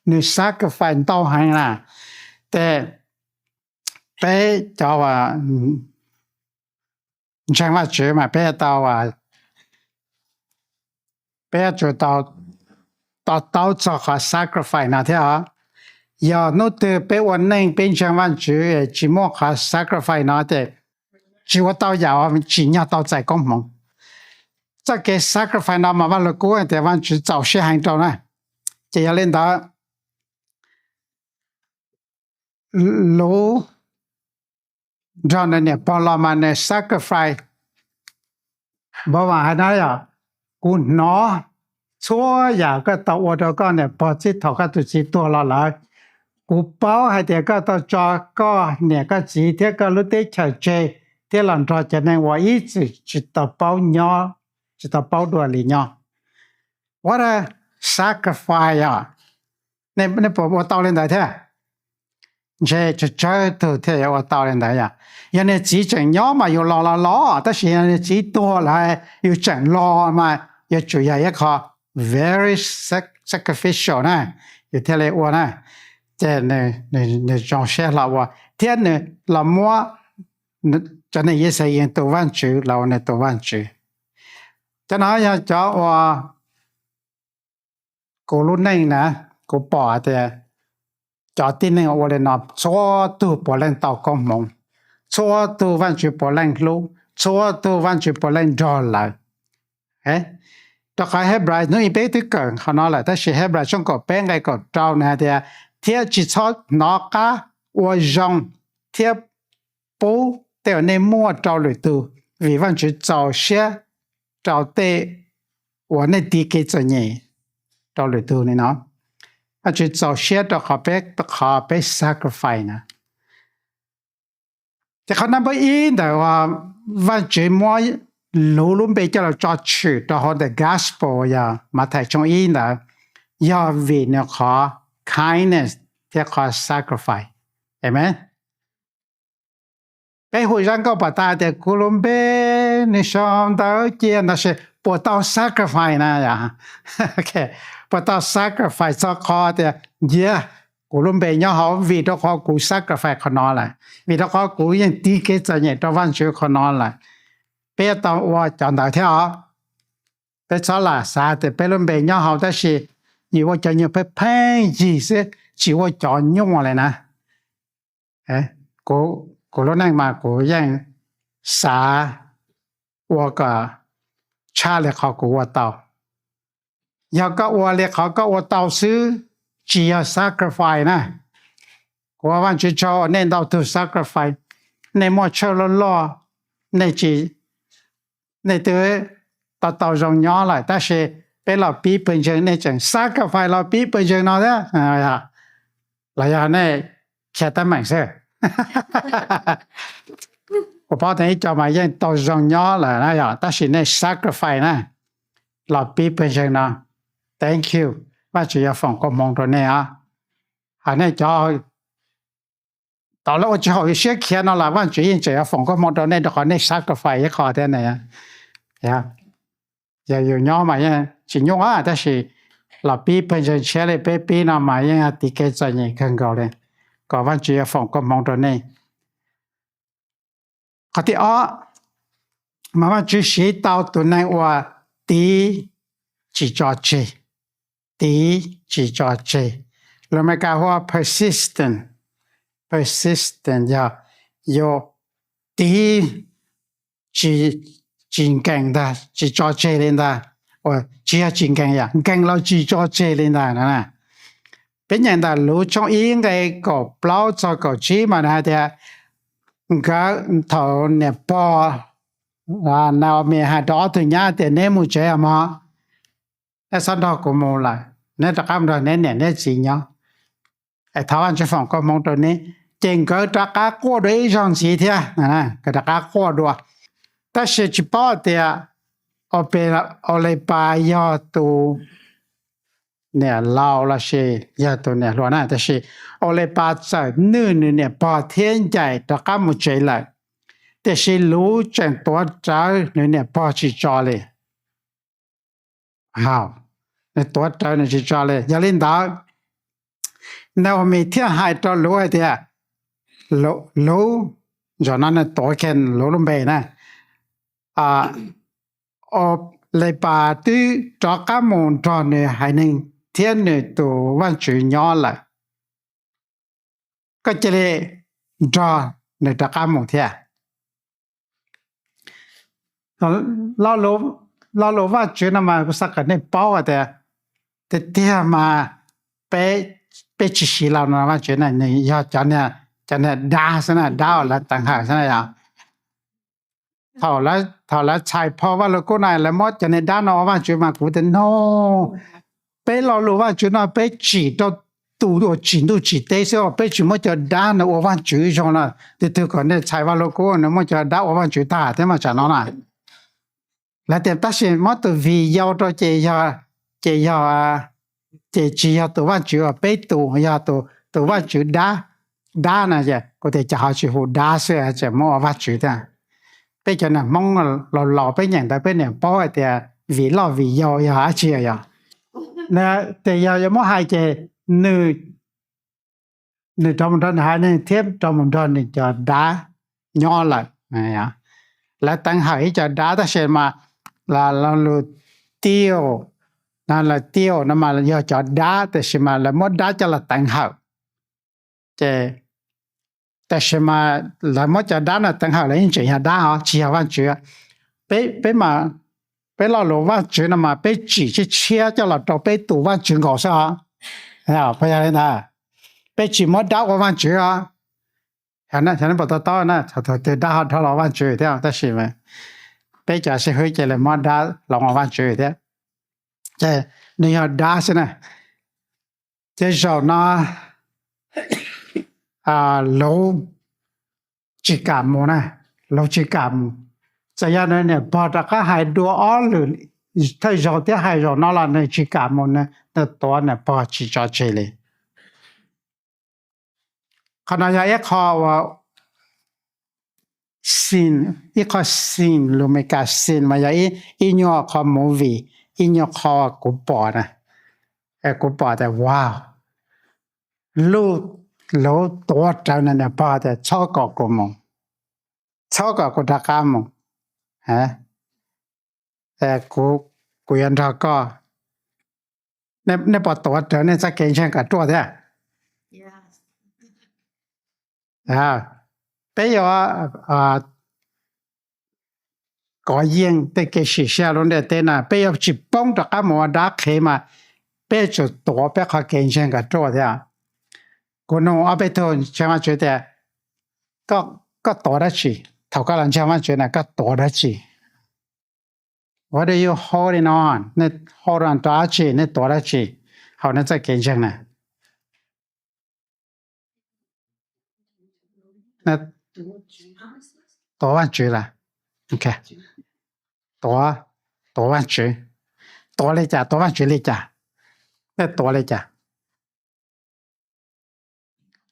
Nws sacrifice ntau heev na. Ces peb cov ntseeg Vajtswv mas peb tau, peb yuav tsum tau to taub txog qhov sacrifice no thiab os. Yog hnub twg peb ua neej peb ntseeg Vajtswv tsis muaj qhov sacrifice no ces tsis ua tau yam, tsim nyog tau txais koob hmoov. Txoj kev sacrifice no mas Vaj Lug Kub hais tias Vajtswv txaus siab heev rau na. Ces yog li ntawd, Lus nrog nws niam pog los mas nws sacrifice. Npauj Vam hais na yom, kuv hnov txhua yam koj tau ua rau koj niam pog txij thaum koj tus txiv tuag los lawm. Kuv paub hais tias koj tau tso koj niam koj txiv thiab koj lub teb chaws tseg thiab los nrog cov neeg uas ib txwm tsis tau paub nyob, tsis tau paub dua li nyob. What a sacrifice os. Nej puas ua tau li ntawd thiab? Ntshe tsawg tsawg tug thiaj yuav ua tau li ntawd yom. Yog nws txiv tseem nyob mas yus los los los, tab sis yog nws txiv tuag lawm yus tseem los mas yuav tsum yog ib qho very sacrificial na, yus thiaj li ua na. Ces nws zoo siab hlo ua thiab nws los muab cov neeg Yixalayees tus Vajtswv los ua nws tus Vajtswv. Cov no yog cov uas kuv lub neej na, kuv pom hais tias cov tib neeg ua li no txhua tug puav leej tau koob hmoov, txhua tug Vajtswv puav leej hlub, txhua tug Vajtswv puav leej nrog lawv. Rau qhov Hebrew hnub ib peb twb kawm qhov no lawm, tab sis Hebrew tshooj kaum peb nqe kaum rau nws hais tias, thiab tsis txhob hnov qab ua zoo thiab pub tej uas nej muaj rau lwm tug, vim Vajtswv txaus siab rau tej uas nej tiv kev txom nyem rau lwm tug li no. Vaajtswv txaus siab rau qhov peb, qhov peb sacrifice na. Ces qhov number ib ntawm uas Vaajtswv muab luv lub npe coj los tso tshwm rau hauv ntawm gospel yog Mathais tshooj ib ntawd, yog vim nws qhov kindness thiab qhov sacrifice. Amen. Peb hu zaj nkauj pom tas tias kuv lub npe nws sau ntawv cia no, tab sis puas tau sacrifice na? Puas tau sacrifice txog qhov tias, yog kuv lub npe nyob hauv vim rau qhov kuv sacrifice qhov no lawm, vim rau qhov kuv yeej tig kev txom nyem rau Vaajtswv qhov no lawm? Peb yuav tau ua cov ntawd thiab os. Peb txhob lam xav tias peb lub npe nyob hauv tab sis yus ua cov nyuag pheej pheej yig xwb, tsis ua cov nyuaj li na. Kuv lub neej mas kuv yeej xav ua kom tshaj li qhov kuv ua tau. Yog koj ua li qhov koj ua tau xwb, tsis yog sacrifice na. Kuv ua Vaajtswv tsaug uas nej ntau tug sacrifice, nej muaj tshawj loj loj, nej tsis, nej twb tau tau zoo nyob lawm tab sis peb los pib pawg ntseeg nej tseem sacrifice los pib pawg ntseeg no thiab, los yog nej khiav teeb meem xwb? Kuv paub tias ib co mas yeej tau zoo nyob lawm na yom, tab sis nej sacrifice na los pib pawg ntseeg no. Thank you, Vaajtswv yuav foom koob hmoov rau nej os. Hos nej cov tau lawv ua tsis haum siab khiav no los Vaajtswv yeej tseem yuav foom koob hmoov rau nej rau qhov nej sacrifice ib qho thiab na. Yog yus nyob mas yeej tsis nyuaj tab sis los pib pawg ntseeg tshiab li peb pib no mas yeej tiv kev txom nyem kawg nkaus li, kom Vaajtswv yuav foom koob hmoov rau nej. Qhov thib ob, mas Vaajtswv siv tau tus neeg uas tiv tsis tso tseg, tiv tsis tso tseg. Lus Amelikas hu ua persistent, persistent yog yus tiv tsis nkees ntag, tsis tso tseg li ntag. Tsis yog tsis nkees, yog nkees los tsis tso tseg li ntag. Peb nyeem ntawm Luv tshooj ib nqe kaum plaub txog kaum tsib mas nws hais tias, nkawd thaum niam pog Naomi hais rau ob tug nyab tias, neb mus tsev os mog, neb txhob nrog kuv mus lawm, neb rov qab mus nrog neb niam neb txiv nyob, es thov Vaajtswv foom koob hmoov rau neb. Ces nkawd rov qab quaj dua ib zaug ntxiv thiab, nkawd rov qab quaj dua. Tab sis tsis paub tias Aulepas yog tus niam laus los sis yog tus niam hluas na, tab sis Aulepas txawm nwj nws niam pog thiab ncaim rov qab mus tsev lawm, tiam sis Luv tseem tuav rawv nws niam pog tsis tso li. Nws tuav rawv nws tsis tso li. Yog li ntawd, Naomi thiaj hais rau Luv hais tias, Luv, zaum no nws tuav kiag Luv lub npe na, Aulepas twb rov qab mus nrog nws haiv neeg thiab nws tus Vaajtswv nyob lawm, koj cia li nrog nws rov qab mus thiab. Lo lus Vaajtswv no mas kuv xav kom nej paub hais tias tiag tiag mas peb tsis siv lo lus Vaajtswv na, nws yog cov niag dab xwb na, dab uas lawv teev hawm xwb na yom. Thaum lawv txhais phau Vaj Lug Kub no lawv muab cov niag dab no ua Vaajtswv mas kuv tias no, peb lo lus Vaajtswv no peb tsim rau tus uas tsim ntuj tsim teb xwb, peb tsis muab cov dab no ua Vaajtswv zoo no. Tus twg kom nej txhais Vaj Lug Kub nws muab cov dab ua Vaajtswv tag thiab mas tsam no na. Lawv tias tab sis muab tus vim yau rau ces yog, ces yog, ces tsis yog tus Vaajtswv uas peb tus, yog tus Vaajtswv dab, dab na. Kuv tias cas ho tsis hu dab xwb tseem muab ua Vaajtswv thiab. Peb cov niag Hmoob laus laus peb nyeem ntawd peb niam paub hais tias vim loj vim yau yog dab tsi yog. Tias yog yuav muab hais ces nws rov mus nrog nws haiv neeg thiab rov mus nrog nws cov dab nyob lawm. Lawv teev hawm ib co dab tab sis mas lo lus tiuj, lo tiuj no mas yog cov dab tab sis mas lawv muab dab coj los teev hawm. Ces tab sis mas lawv muab cov dab no teev hawm los yeej tseem yog dab os, tsis yog Vaajtswv. Peb, peb, peb lo lus Vaajtswv no mas peb tsim tshiab tshiab coj los rau peb tus Vaajtswv nkaus xwb os. Yog li ntawd, peb tsis muab dab ua Vaajtswv os. Xyov nej puas to taub na, thaum twg dab ho dhau los Vaajtswv thiab, tab sis peb cov xib hwb cia li muab dab los ua Vaajtswv thiab. Ces nws yog dab xwb na. Ces zaum no luv tsis kam mus na, luv tsis kam mus. Txawm yog nws niam pog rov qab hais dua ob lwm thawj zaug thiab hais zaum no los nws tsis kam mus, nws tuav niam pog tsis tso tseg li. Qhov no yog ib qho uas sin, ib qho sin, lus Meskas sin mas yog ib nyuag qho movie, ib nyuag qho kuv pom na, kuv pom tias wow, luv, luv tuav rawv nws niam pog tias txhob kom kuv mus, txhob kom kuv rov qab mus, kuv yuav nrog koj. Nej puas tuav rawv nej txoj kev ntseeg kom ruaj thiab? Peb yuav kov yeej tej kev sim siab lub ntiaj teb na, peb yuav tsis poob rov qab mus ua dab qhev mas peb yuav tsum tuav peb qhov kev ntseeg kom ruaj thiab. Kuv nug ob peb tug ntseeg Vajtswv tias, koj tuav dab tsi? Thaum koj los ntseeg Vajtswv na koj tuav dab tsi? What do you holding on? Nej hold on rau dab tsi? Nej tuav dab tsi hauv nej txoj kev ntseeg na? Tuav Vajtswv lawm. Tuav, tuav Vajtswv. Tuav li cas? Tuav Vajtswv li cas? Nej tuav li cas?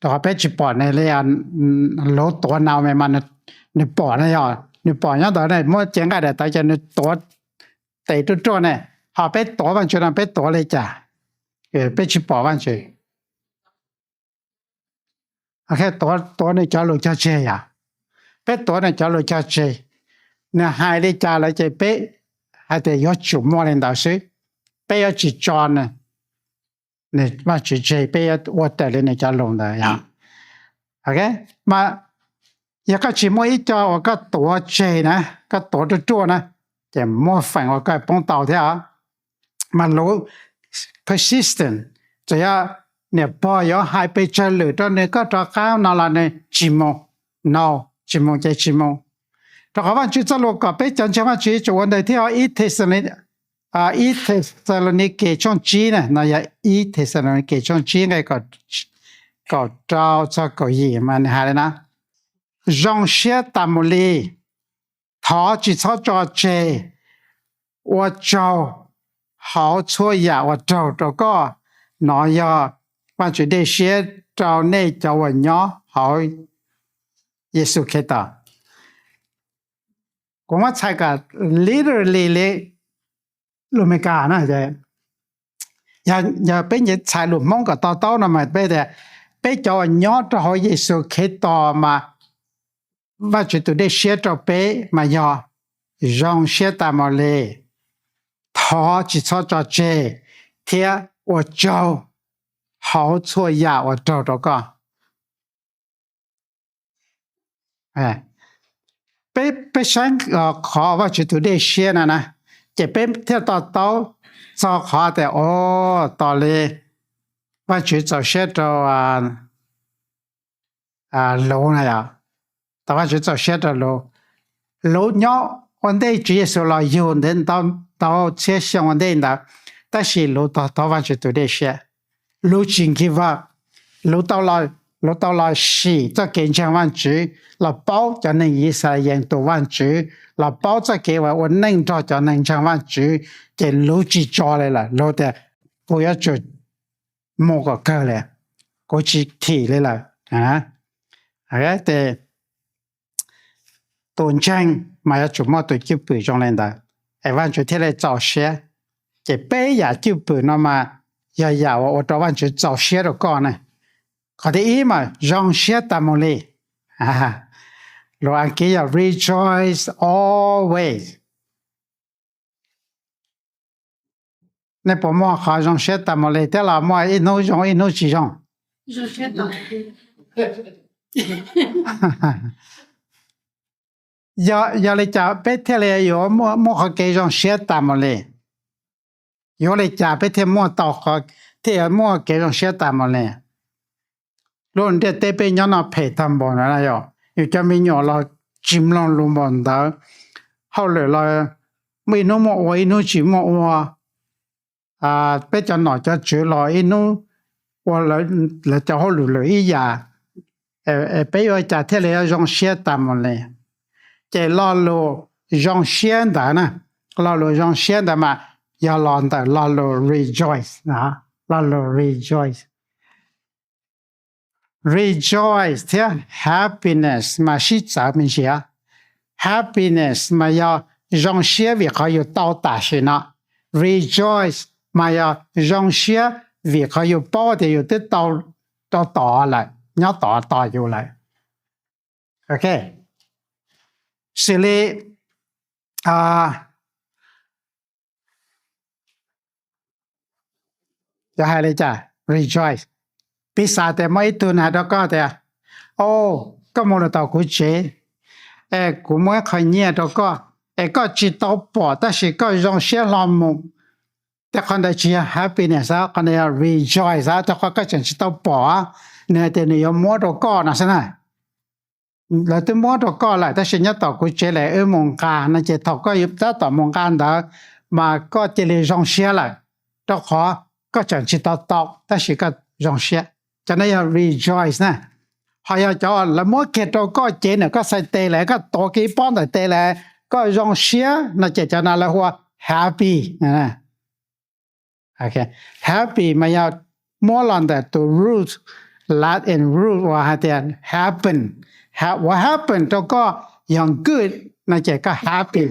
Rau qhov peb tsis pom nws li, luv tuav na me mas nws pom na, yog nws pom nyob ntawd ne, muab cev nqaij daim tawv ces nws tuav tes ruaj ruaj ne. Ho peb tuav Vajtswv no peb tuav li cas? Peb tsis pom Vajtswv. Tuav nws cov lus cog tseg yom. Peb tuav nws cov lus cog tseg, nws hais li cas lawm ces peb hais tias yuav tsum muaj li ntawd xwb. Peb yuav tsis tso nws, Vajtswv tseg, peb yuav ua raws li nws cov lus ntawd yom. Mas yog koj tsis muaj ib co uas koj tuav tseg na, koj tuav ruaj ruaj na, ces muaj feem uas koj poob tau thiab. Mas luv persistent, tsuas yog niam pog yuav hais pes tsawg lwm rau nws koj rov qab no los nws tsis mus, no, tsis mus ces tsis mus. Rau qhov Vajtswv txoj lus kom peb cov ntseeg Vajtswv yuav tsum ua ntawd thiab. Ib Thexalaunikes tshooj tsib na, no yog ib Thexalaunikes tshooj tsib nqe kaum rau txog kaum yim mas nws hais li no: Zoo siab tas mus li, thov tsis txhob tso tseg, ua tsaug hauv txhua yam uas raug rau koj. Nov yog Vajtswv dej siab rau nej cov uas nyob hauv Yexus Khetos. Kuv muab txhais kom literally li lus Meskas na, yog peb txhais lus Hmoob kom to taub no mas peb tias peb cov uas nyob rau hauv Yexus Khetos mas Vajtswv tus dej siab rau peb mas yog zoo siab tas mus li, thov tsis txhob tso tseg, thiab ua tsaug hauv txhua yam uas raug rau koj. Peb saib qhov Vajtswv tus dej siab na na, ces peb thiaj to taub txog qhov tias, o, tos li Vajtswv txaus siab rau luv na yom. Tos Vajtswv txaus siab rau luv. Luv nyob ua ntej Tswv Yexus los yug ntev ntau txhiab xyoo ua ntej ntawd, tab sis luv tos thov Vajtswv tus dej siab. Luv tsis give up. Luv tau los sim txoj kev ntseeg Vajtswv, los paub cov neeg Yixalayees tus Vajtswv, los paub txoj kev uas ua neej nrog cov neeg ntseeg Vajtswv, ces luv tsis tso li lawm. Luv tias, kuv yuav tsum mus kom kawg li, kuv tsis thim li lawm. Tes tus ntseeg mas yuav tsum muaj tus cwj pwm zoo li ntawd, es Vajtswv thiaj li txaus siab. Ces peb yam cwj pwm no mas yog yam uas ua rau Vajtswv txaus siab rau koj ne. Qhov thib ib mas zoo siab tas mus li. Lus Askiv yog rejoice always. Nej puas muaj qhov zoo siab tas mus li thiab los muaj ib hnub zoo ib hnub tsis zoo? Yog li cas peb thiaj li yuav muaj qhov kev zoo siab tas mus li? Yuav li cas peb thiaj muaj tau, thiaj yuav muaj kev zoo siab tas mus li? Lub ntiaj teb peb nyob no phem tag npaum no, yog yus cov me nyuam los tsis mloog lus npaum ntawd, hauj lwm los ib hnub muaj ua ib hnub tsis muaj ua, peb cov nom cov tswv los ib hnub ua lawv cov hauj lwm lwm ib yam, peb yuav ua cas thiaj li yuav zoo siab tas mus li? Ces lo lus zoo siab ntawd na, lo lus zoo siab ntawd mas yog los ntawm lo lus rejoice, lo lus rejoice. Rejoice thiab happiness mas sib txawv me ntsis. Happiness mas yog zoo siab vim qhov yus tau tam sim no. Rejoice mas yog zoo siab vim qhov yus paub tias yus twb tau, tau tom lawm, nyob tom tos yus lawm. Ok, xws li cov hais li cas, rejoice. Piv xam tias muaj ib tug nws hais rau koj tias, o, koj mus lawm tom kuv tsev, es kuv muaj ib qho nyiaj rau koj, es koj tsis tau pom tab sis koj zoo siab hlo mus. Tej qhov ntawd tsis yog happiness, qhov ntawd yog rejoice, rau qhov koj tseem tsis tau pom, nws hais tias nws yuav muab rau koj no xwb na. Lawv twb muab rau koj lawm tab sis nyob tom kuv tsev lawm, wb mus nqa no ces thaum koj tab tom mus nqa ntawd mas koj cia li zoo siab lawm, rau qhov koj tseem tsis tau tau tab sis koj zoo siab. Cov no yog rejoice na. Ho yog cov lawv muab kiag rau koj cev ntawm koj txhais tes lawm, koj tuav kiag ib pob ntawm tes lawm, koj zoo siab no ces cov no lawv hu ua happy. Happy mas yog muab los ntawm tus root, Latin root uas hais tias happen, uas happen rau koj yog good no ces koj happy,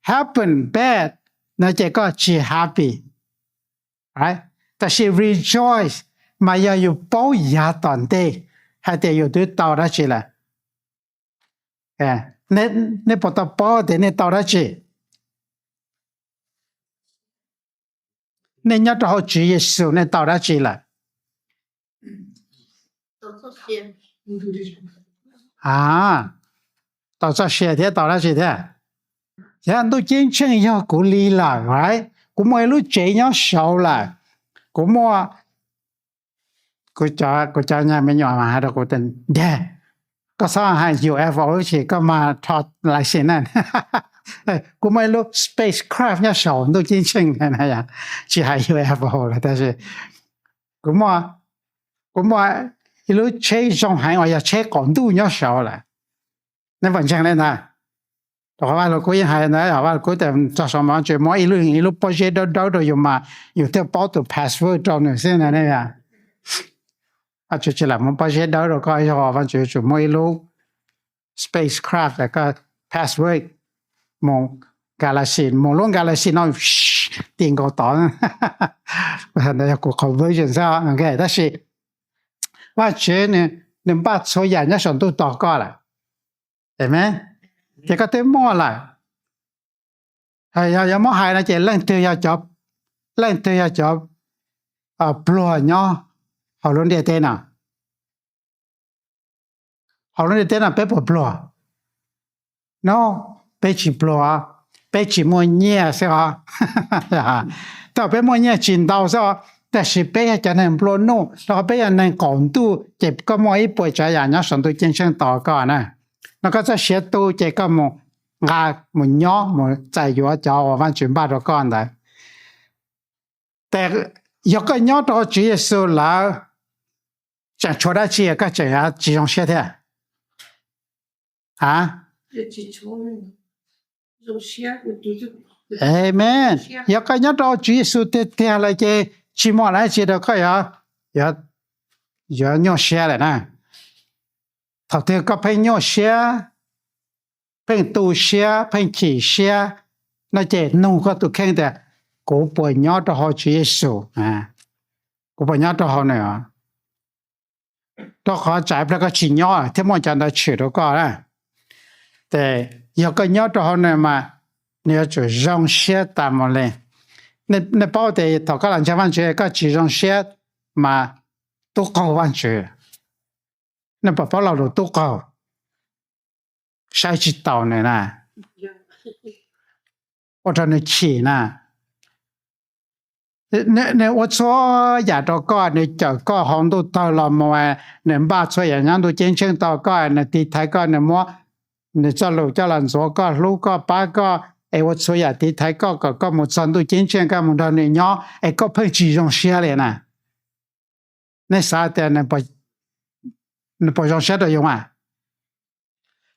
happen bad no ces koj tsis happy. Tab sis rejoice mas yog yus paub yav tom ntej hais tias yus twb tau dab tsi lawm. Nej puas tau paub tias nej tau dab tsi? Nej nyob rau hauv Tswv Yexus nej tau dab tsi lawm? A, tau txoj sia thiab tau dab tsi thiab? Yog ntuj ceeb tsheej yog kuv li lawm, kuv muaj ib lub tsev nyob saud lawm, kuv muaj, kuv cov nyab me nyuam mas hais rau kuv tias, Dad, koj txhob hais U F O tab sis koj mas rho license na. Kuv muaj ib lub spacecraft nyob saum ntuj ceeb tsheej, tsis hais U F O lawm tab sis kuv muaj, kuv muaj ib lub tsheb zoo heev uas yog tsheb qaum ntuj nyob saud lawm. Nej puas ntseeg li ntawd? Rau qhov Vaj Lug Kub yeej hais ntawd, Vaj Lug Kub tias txog saum Vajtswv muab ib lub, ib lub pob zeb dawb dawb rau yus mas yus thiaj paub tus password rau nws xwb na. Vajtswv tsis lam muab pob zeb dawb rau koj, yog Vajtswv yuav tsum muab ib lub spacecraft, koj password mus galaxy, mus lub galaxy no ti nkaus tod. Ntawd yog kuv qhov version xwb. Tab sis Vajtswv nws npaj txhua yam nyob saum ntuj tos koj lawm. Amen. Ces koj twb muaj lawm. Yog yuav muab hais no ces leej twg yog cov, leej twg yog cov pluag nyob hauv lub ntiaj teb no? Hauv lub ntiaj teb no peb puas pluag? No, peb tsis pluag, peb tsis muaj nyiaj xwb os. Thaum peb muaj nyiaj tsis ntau xwb os, tab sis peb yog cov neeg nplua nuj, rau qhov peb yog neeg qaum ntuj, ces koj muaj ib puas tsav yam nyob saum ntuj ceeb tsheej tos koj na. No koj txoj sia tu ces koj mus nqa, mus nyob, mus txais yuav cov uas Vajtswv npaj rau koj ntawd. Ces yog koj nyob rau hauv Tswv Yexus lawm, tseem tshuav dab tsi koj tseem tsis zoo siab thiab? A, amen. Yog koj nyob rau Tswv Yexus tiag tiag lawm ces tsis muaj dab tsi rau koj yuav, yuav nyuaj siab lawm na. Thaum twg koj pheej nyuaj siab, pheej tu siab, pheej chim siab, no ces nug koj tus kheej tias, kuv puas nyob rau hauv Tswv Yexus? Kuv puas nyob rau hauv nws? Rau qhov tsam ib pliag koj tsis nyob thiab muaj cov ntawd tshwm rau koj na. Ces yog koj nyob rau hauv nws mas nws yuav tsum zoo siab tas mus li. Nej paub tias thaum koj los ntseeg Vajtswv koj tsis zoo siab mas tub qaug Vajtswv. Nej puas paub lo lus tub qaug? Saib tsis taus nws na, ua rau nws chim na. Nws ua txhua yam rau koj, nws cawm koj hauv ntuj tawg los mus, nws npaj txhua yam nyob ntuj ceeb tsheej tos koj, nws tiv thaiv koj, nws muab nws txoj lus coj los ntxuav koj, hlub koj, pab koj, es ua txhua yam tiv thaiv koj kom koj mus txog ntuj ceeb tsheej, koj mus nrog nws nyob, es koj pheej tsis zoo siab li na. Nej xav tias nws puas zoo siab rau yus mas?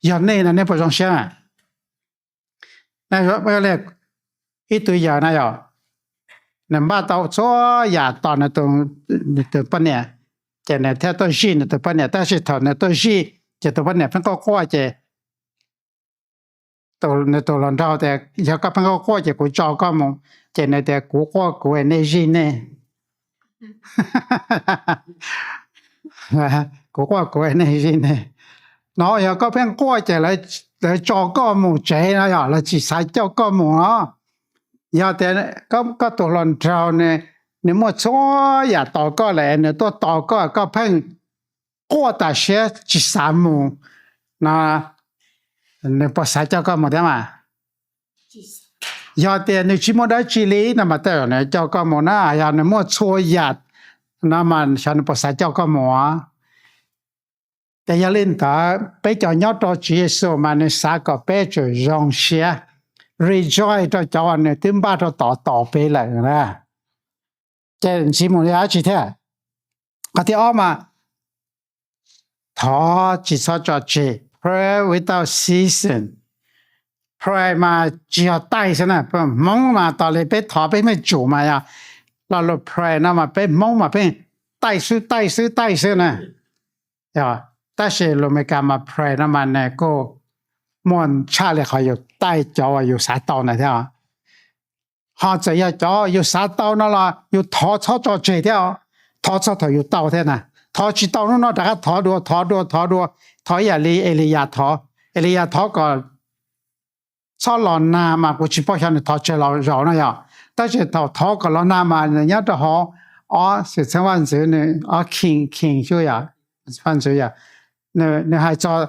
Yog nej no nej puas zoo siab? Ib tug yawm na yom, nws npaj tau txhua yam tos nws tus poj niam, ces nws thiaj tuaj zij nws tus poj niam, tab sis thaum nws tuaj zij ces tus poj niam pheej quaj quaj ces nws tus hluas nraug tias, yog koj pheej quaj quaj ces kuv tso koj mus. Ces nws tias, kuv quaj kuv es nej zij nej. Kuv quaj kuv es nej zij nej. No yog koj pheej quaj ces lawv tso koj mus tsev no yom, lawv tsis xav coj koj mus no. Yog tias koj tus hluas nraug nws muaj txhua yam tos koj lawm, nws tuaj tos koj, koj pheej quaj tas siab tsis xav mus no, nws puas xav coj koj mus thiab mas? Yog tias nws tsis muaj dab tsi li no mas tej zaum nws coj koj mus na, yog nws muaj txhua yam no mas xyov nws puas xav coj koj mus. Ces yog li ntawd peb cov nyob rau Tswv Yexus mas nws xav kom peb tsum zoo siab, rejoice rau cov uas nws twb npaj rau tod tos peb lawm na. Ces ntxiv mus li dab tsi thiab? Qhov thib ob mas thov tsis txhob tso tseg, pray without ceasing. Pray mas tsis yog taij xwb na, Hmoob mas tas li peb thov peb me tsum mas yog lo lus pray no mas peb Hmoob mas pheej taij xwb taij xwb taij xwb na. Tab sis lus Amelikas mas pray no mas nws kuj muaj tshaj li qhov yus taij cov uas yus xav tau ntawd thiab. Ho txawm yog cov yus xav tau no los yus thov txhob tso tseg thiab, thov txog thaum yus tau thiab na. Thov tsis tau hnub no rov qab thov dua, thov dua, thov dua, thov ib yam li Eliyas thov. Eliyas thov kom txhob los nag mas kuv tsis paub xyov nws thov tsawg los zaus no yom. Tab sis thaum thov kom los nag mas nws nyob rau hauv ob xwm txheej vaj ntxwv, nws ob King, King xwb yom, vaj ntxwv yom, nws hais txog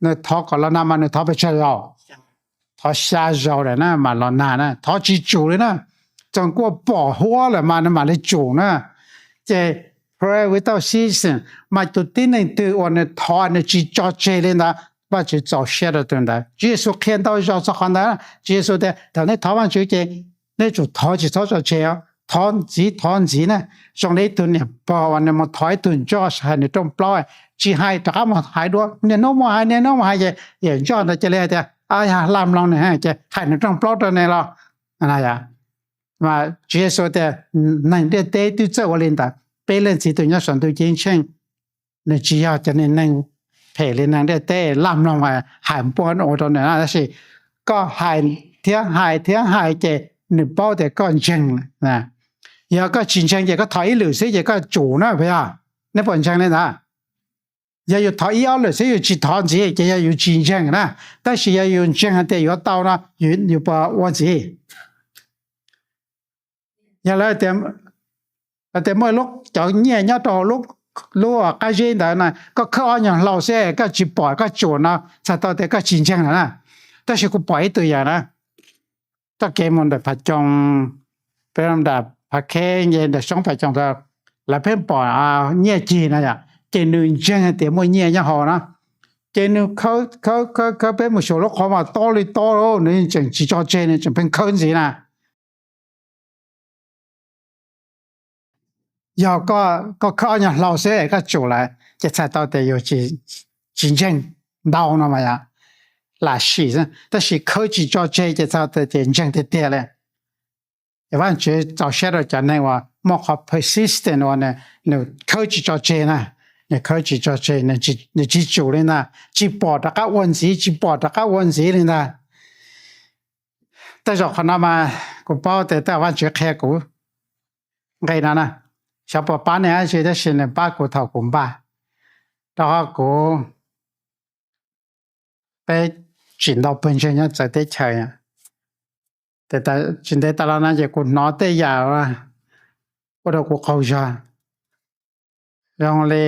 nws thov kom los nag mas nws thov pes tsawg zaus? Thov xya zaus lawm na mas los nag na, thov tsis tsum li na, txawm kuaj pom huab lawm mas nws mam li tsum na. Ces pray without ceasing, mas tus tib neeg twg uas nws thov nws tsis tso tseg li ntawd, Vajtswv txaus siab rau tus ntawd. Tswv Yexus qhia ntau zaus txog qhov ntawd. Tswv Yexus tias thaum nej thov Vajtswv ces nej tsum thov tsis txhob tso tseg, thov ntxiv thov ntxiv na. Zoo li ib tug niam pog uas nws mus thov ib tug ntsuag hais nws rooj plaub, tsis hais rov qab mus hais dua, niaj hnub mus hais niaj hnub mus hais ces yawm ntsuag ntawd cia li hais tias, yog hla mloog nws ces hais nws rooj plaub rau nws los. Mas Tswv Yexus tias neeg ntiaj teb twb txawj ua li ntawd, peb Leej Txiv tus nyob saum ntuj ceeb tsheej nws tsis yog cov neeg phem li neeg ntiaj teb laj mloog hais npuaj ua rau nws na, tab sis koj hais thiab hais thiab hais ces nws paub tias koj ntseeg. Yog koj tsis ntseeg ces koj thov ib lwm xwb ces koj tsum na puas yog? Nej puas ntseeg li ntawd? Yog yus thov ib ob lwm xwb yus tsis thov ntxiv ces yog yus tsis ntseeg na. Tab sis yog yus ntseeg hais tias yuav tau no, yus puas ua ntxiv? Yog lawv tias muaj lub cov nyiaj nyob rau lub qab zib ntawd na, koj khawb ob nyuag hlau xwb koj tsis pom koj tsum no txhais tau tias koj tsis ntseeg lawm na. Tab sis kuv pom ib tug yawg na, txoj kev mus ntawm Phav Coos, peb nram Phav Kheb nce ntawm Soob Phav Coos, lawv pheej pom nyiaj cig na yom, ces nws ntseeg hais tias muaj nyiaj nyob hauv na, ces nws khawb khawb khawb khawb peb mus xyuas lub qhov mas tob li tob, nws tseem tsis tso tseg, nws tseem pheej khawb ntxiv na. Yog koj khawb ob nyuag hlau xwb es koj tsum lawm ces txhais tau tias yus tsis ntseeg ntau no mas yom, lam sim xwb. Tab sis khawb tsis tso tseg ces txhais tau tias ntseeg tiag tiag li. Ces Vajtswv txaus siab rau cov neeg uas muaj qhov persistent uas nws khawb tsis tso tseg na, nws khawb tsis tso tseg, nws tsis tsum li ntag, tsis pom rov qab ua ntxiv, tsis pom rov qab ua ntxiv li ntag. Tej zaum qhov no mas kuv paub tias tej zaum Vajtswv qhia kuv nqe no na, xyov puas pab nej dab tsi tab sis nws pab kuv thaum kuv npaj, rau qhov kuv, peb tsim ntau pawg ntseeg nyob txawv teb chaws. Tsis ntev tas los no ces kuv hnov tej yam ua rau kuv qaug zog, zoo li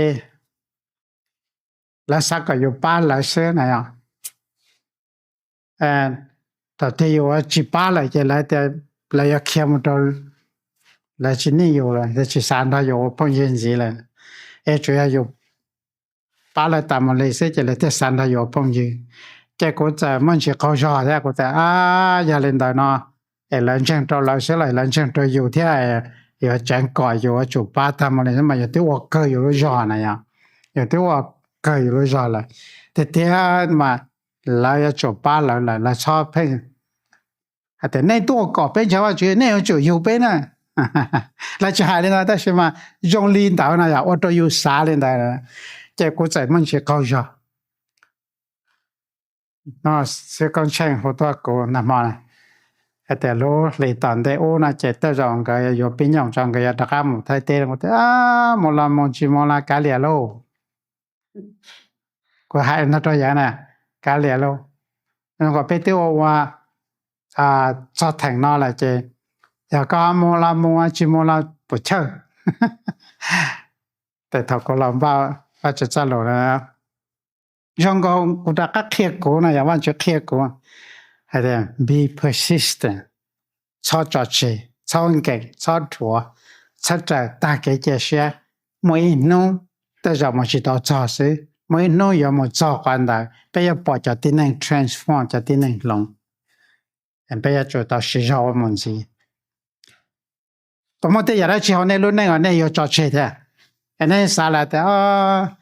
lawv xav kom yus pab lawv xwb na yom. Thaum twg yus tsis pab lawm ces lawv tias lawv yuav khiav mus rau, lawv tsis nij yus lawm, lawv tsis xav nrog yus ua phooj ywg ntxiv lawm, es tsuas yog yus pab lawv tas mus li xwb ces lawv thiaj xav nrog yus ua phooj ywg. Ces kuv txawm muaj ntsis qaug zog thiab, kuv tias, a, yog li ntawd no es lawv ntseeg rau lawv xwb los lawv ntseeg rau yus thiab, yuav tseev kom yus yuav tsum pab tag mus li mas yus twb ua kawg yus lub zog na yom, yus twb ua kawg yus lub zog lawm. Tiag tiag mas lawv yuav tsum pab lawv lawm, lawv txhob pheej hais tias nej tuaj kom peb ntseeg Vajtswv, nej yuav tsum yug peb na. Lawv tsis hais li ntawd tab sis mas zoo li ntawd no yom, ua rau yus xav li ntawd, ces kuv txawm muaj ntsis qaug zog. Xib Koob Tsheej hu tuaj kuv nag hmo hais tias lub hlis tom ntej ub no ces tej zaum nkawd yuav pib nyoog tso, nkawd yuav rov qab mus Thaib teb. Kuv tias mus los mus, tsis mus los kav liam lauj. Kuv hais no rau yawg na, kav liam lauj. Zoo nkaus peb twb ua ua txog theem no lawm ces yog koj mus los mus, tsis mus los puas chawj. Ces thaum kuv los npaj Vajtswv txoj lus na, zoo nkaus kuv rov qab qhia kuv no, yog Vajtswv qhia kuv hais tias be persistent, txhob tso tseg, txhob nkees, txhob dhuav, txhob raws tag kev cia siab. Muaj ib hnub tej zaum mus tsis tau txog xwb, muaj ib hnub yuav mus txog qhov ntawd, peb yuav pom cov tib neeg transform, cov tib neeg hloov. Peb yuav tsum tau siv zog ua mus ntxiv. Puas muaj tej yam dab tsi hauv nej lub neej uas nej yuav tso tseg thiab? Es nej xav lawm tias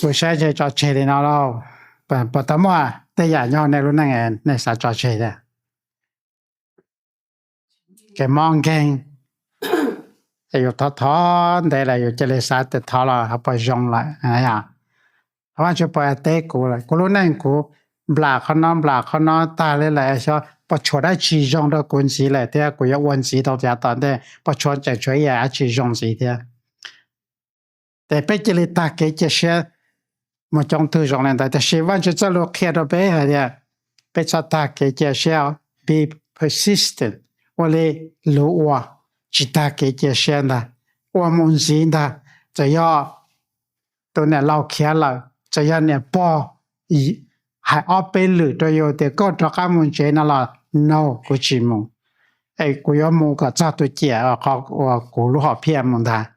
kuv saib ntshe tso tseg li no lauj. Puas tau muaj tej yam nyob hauv nej lub neej nej xav tso tseg thiab? Kev mob nkeeg, yus thov thov ntev lawm yus cia li xav tias thov los ho puas zoo lawm. Vajtswv puas teb kuv lawm, kuv lub neej kuv nplam qhov no nplam qhov no tag li lawm, xyov puas tshuav dab tsi zoo rau kuv ntxiv lawm thiab kuv yuav ua ntxiv tau yav tom ntej, puas tshuav tseem tshuav ib yam dab tsi zoo ntxiv thiab. Ces peb cia li tag kev cia siab mus coob tug zoo li ntawd, tiam sis Vajtswv txoj lus qhia rau peb hais tias peb txhob tag kev cia siab, be persistent, ua li luv ua, tsis tag kev cia siab ntag, ua mus ntxiv ntag. Txawm yog tus niam laus khiav lawm, txawm yog niam pog hais ob peb lwm rau yus tias koj rov qab mus tsev no los, no, kuv tsis mus, es kuv yuav mus kom txog tus ciam qhov uas kuv lub hom phiaj mus ntag.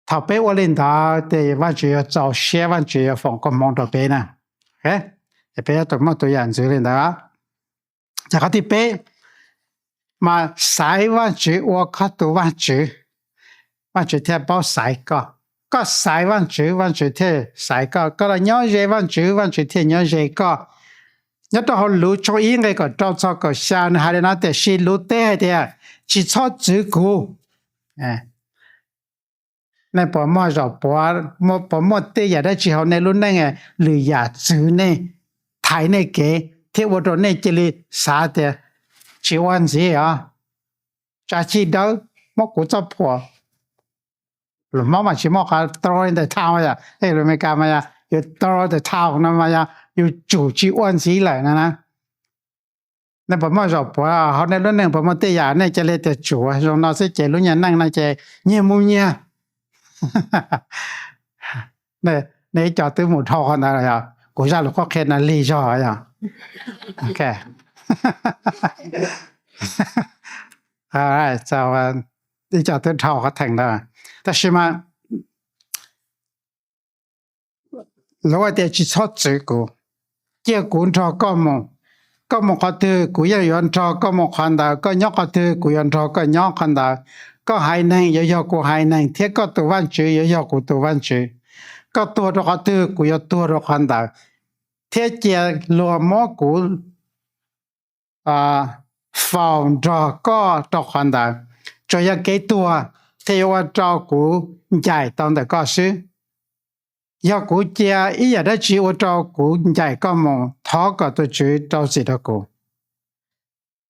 Thaum peb ua li ntawd ces Vajtswv yuav txaus siab, Vajtswv yuav foom koob hmoov rau peb na. Ces peb yuav tsum muaj tus yam ntxwv li ntawd. Ces qhov thib peb, mas xaiv Vajtswv ua koj tus Vajtswv, Vajtswv thiaj paub xaiv koj. Koj xaiv Vajtswv, Vajtswv thiaj xaiv koj. Koj los nyob ze Vajtswv, Vajtswv thiaj nyob ze koj. Nyob rau hauv Luv tshooj ib nqe kaum rau txog kaum xya nws hais li no, tiam sis luv teb hais tias, tsis txhob txwv kuv. Nej puas muaj zaum puav, puas muaj tej yam dab tsi hauv nej lub neej lwm yam txwv nej, thaiv nej kev thiab ua rau nej cia li xav tias tsis ua ntxiv os, tsa chij dawb, muab kuv txoj phuam. Lus Hmoob mas tsis muaj qhov throw in the towel yom, lus Amelikas mas yog you throw the towel no mas yog yus tsum tsis ua ntxiv lawm no na. Nej puas muaj zaum puav hauv nej lub neej puas muaj tej yam nej cia li tias tsum zoo no xwb ces lub nyuag neej no ces nyias mus nyias, nej ib co twb mus dhau qhov ntawd los yog kuv zaj lus qhuab qhia no lig zog yog, ib co twb dhau qhov theem ntawd. Tab sis mas luv tias tsis txhob txwv kuv, cia kuv nrog koj mus. Koj mus qhov twg kuv yeej yuav nrog koj mus qhov ntawd, koj nyob qhov twg kuv yuav nrog koj nyob qhov ntawd. Koj haiv neeg yuav yog kuv haiv neeg, thiab koj tus Vajtswv yuav yog kuv tus Vajtswv. Koj tuag rau qhov twg kuv yuav tuag rau qhov ntawd, thiab cia luag muab kuv faus nrog koj rau qhov ntawd. Tsuas yog kev tuag thiaj yuav ua rau kuv ncaim tau ntawm koj xwb. Yog kuv cia ib yam dab tsi ua rau kuv ncaim koj mus, thov kom tus Tswv rau txim rau kuv.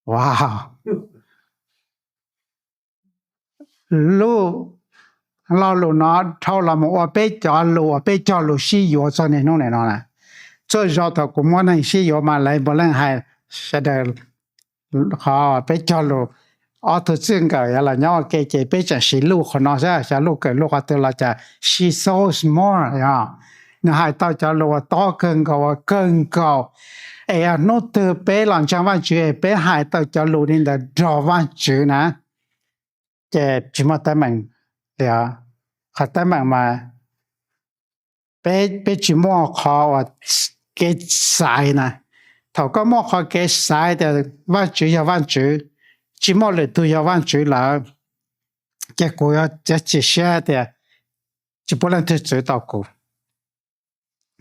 Wow, lub lo lus no dhau los mus ua peb cov lus uas peb cog lus sib yuav txog niaj hnub nim no na. Txhua zaus thaum kuv muab neeg sib yuav mas lawv puav leej hais sawv daws qhov peb cog lus, ob tug txij nkawm los nyob ua ke ces peb tseem siv luj qhov no xwb, xyov luj kawm luj qhov twg los cas she shows more, nws hais tau cov lus uas tob kawg nkaus uas kawg nkaus. Es hnub twg peb los ntseeg Vajtswv es peb hais tau cov lus li ntawd nrog Vajtswv na, ces tsis muaj teeb meem li. Qhov teeb meem mas peb, peb tsis muaj qhov uas kev xaiv na. Thaum koj muaj qhov kev xaiv tias Vajtswv yog Vajtswv, tsis muaj lwm tus yog Vaajtswv lawm, ces kuv yuav txiav txim siab tias tsis pub leej twg txwv tau kuv.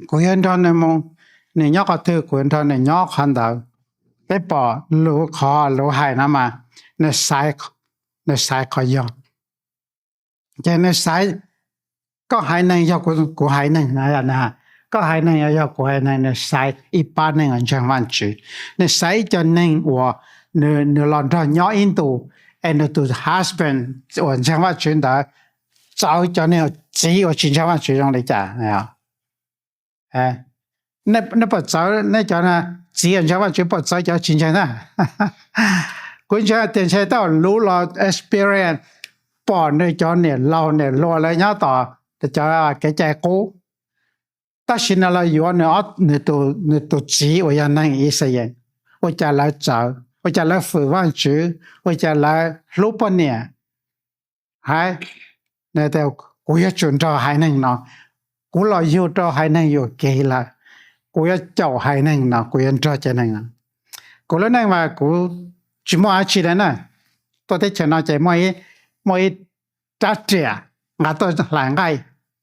Kuv yuav nrog nws mus, nws nyob qhov twg kuv yuav nrog nws nyob qhov ntawd. Peb pom lus, qhov lus hais no mas nws xaiv, nws xaiv qhov yog. Ces nws xaiv, koj haiv neeg yog kuv haiv neeg, koj haiv neeg yog kuv haiv neeg, nws xaiv ib pab neeg uas ntseeg Vaajtswv. Nws xaiv ib co neeg uas nws los nrog nyob ib ntus, es nws tus husband uas ntseeg Vaajtswv ntawd txawv cov neeg txiv uas tsis ntseeg Vaajtswv zoo li cas? Nej puas txawv, nej cov txiv uas ntseeg Vaajtswv puas txawv cov tsis ntseeg na? Kuv ntseeg tias ntshe tej luv los experience, pom nws cov niam laus niam hluas lawv nyob tom cov kev cai qub, tab sis nws los yuav nws tus txiv uas yog neeg Yixalayees, ua cas lawv txawv, ua cas lawv fwm Vaajtswv, ua cas lawv hlub poj niam. Hais, kuv yuav tsum nrog haiv neeg no, kuv los yug rau haiv neeg yuam kev lawm, kuv yuav caum haiv neeg no, kuv yuav nrog cov neeg no. Kuv lub neej mas kuv tsis muaj dab tsi li na. Tuaj teb chaws no ces muaj ib rab riam nqa tuaj hlais nqaij,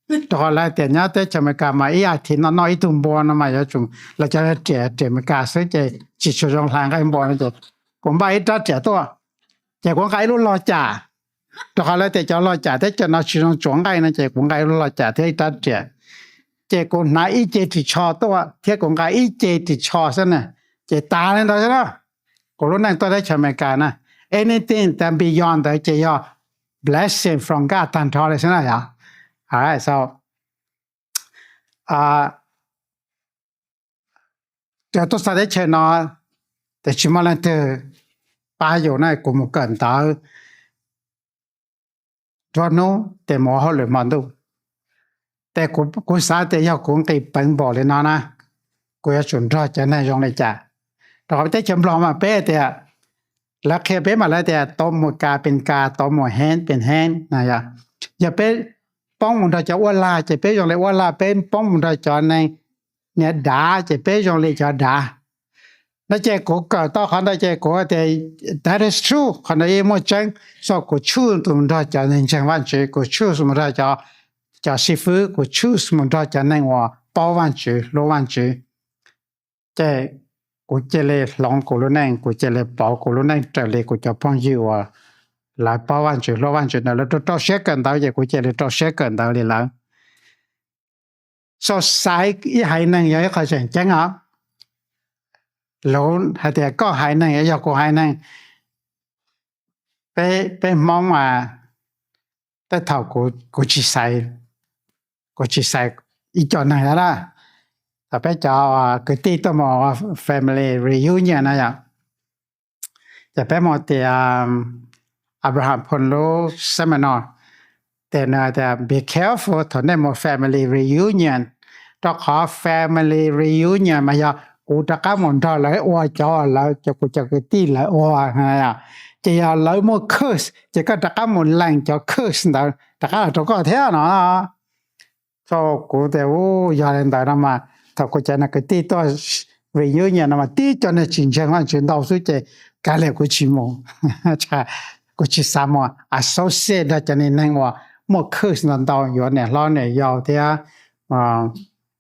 rau qhov lawv tias nyob teb chaws Amelikas mas ib as thiv no noj ib tug npua no mas yuav tsum, lawv cov riam, riam Amelikas xwb ces tsis tshua zoo hlais nqaij npua no ces kuv npaj ib rab riam tuaj, ces kuv nqa ib lub log cam, rau qhov lawv tias cov log cam teb chaws no tsis zoo tsuav nqaij no ces kuv nqa ib lub log cam thiab ib rab riam, ces kuv hnav ib ce ris tsho tuaj thiab kuv nqa ib ce ris tsho xwb na, ces tas li ntawd xwb na. Kuv lub neej tuaj teb chaws Amelikas na, anything that beyond ntawd ces yog blessing from God tag nrho li xwb na yog. Tuaj txog teb chaws no, ces tsis muaj leej twg pab yus na, kuv mus kawm ntawv nruab hnub ces mus ua hauj lwm hmo ntuj. Ces kuv xav tias yog kuv nqis peev npaum li no na, kuv yuav tsum nrog cov neeg zoo li cas? Rau qhov teb chaws Nplog mas peb tias, lawv qhia peb mas lawv tias tau mus kas pes kas, tau mus heev pes heev na. Yog peb poob mus nrog cov uab lag ces peb zoo li uab lag, peb poob mus nrog cov neeg niag dav ces peb zoo li cov dav. No ces kuv kawm tau qhov ntawd ces kuv tias that is true, qhov ntawd yeej muaj tseeb. So kuv choose mus nrog cov neeg ntseeg Vaajtswv, kuv choose mus nrog cov xib fwb, kuv choose mus nrog cov neeg uas paub Vaajtswv, hlub Vaajtswv. Ces kuv cia li hloov kuv lub neej, kuv cia li pauv kuv lub neej raws li kuv cov phooj ywg uas lawv paub Vaajtswv, hlub Vaajtswv ntawd lawv rau rau siab kawm ntawv ces kuv cia li rau siab kawm ntawv li lawv. So xaiv ib haiv neeg yog ib qho tseem ceeb os. Luv hais tias koj haiv neeg yog kuv haiv neeg. Peb Hmoob mas tej thaum kuv tsis xaiv, kuv tsis xaiv ib co neeg lawm. Thaum peb cov kwv tij tuaj mus family reunion na yom, ces peb mus tias Abraham Phon lub seminar, ces nws tias be careful thaum nej mus family reunion, rau qhov family reunion mas yog kuv rov qab mus nrog lawv ua cov, lawv cov, kuv cov kwv tij lawv ua, ces yog lawv muaj curse ces koj rov qab mus lees cov curse ntawd rov qab los rau koj thiab no. So kuv tias u, yog li ntawd no mas thaum kuv cov kwv tij tuaj reunion no mas tib co neeg tsis ntseeg Vaajtswv ntau xwb ces kav liam kuv tsis mus. Kuv tsis xav mus associate nrog cov neeg uas muaj curse ntau ntau, yuav niam hlob niam yau thiab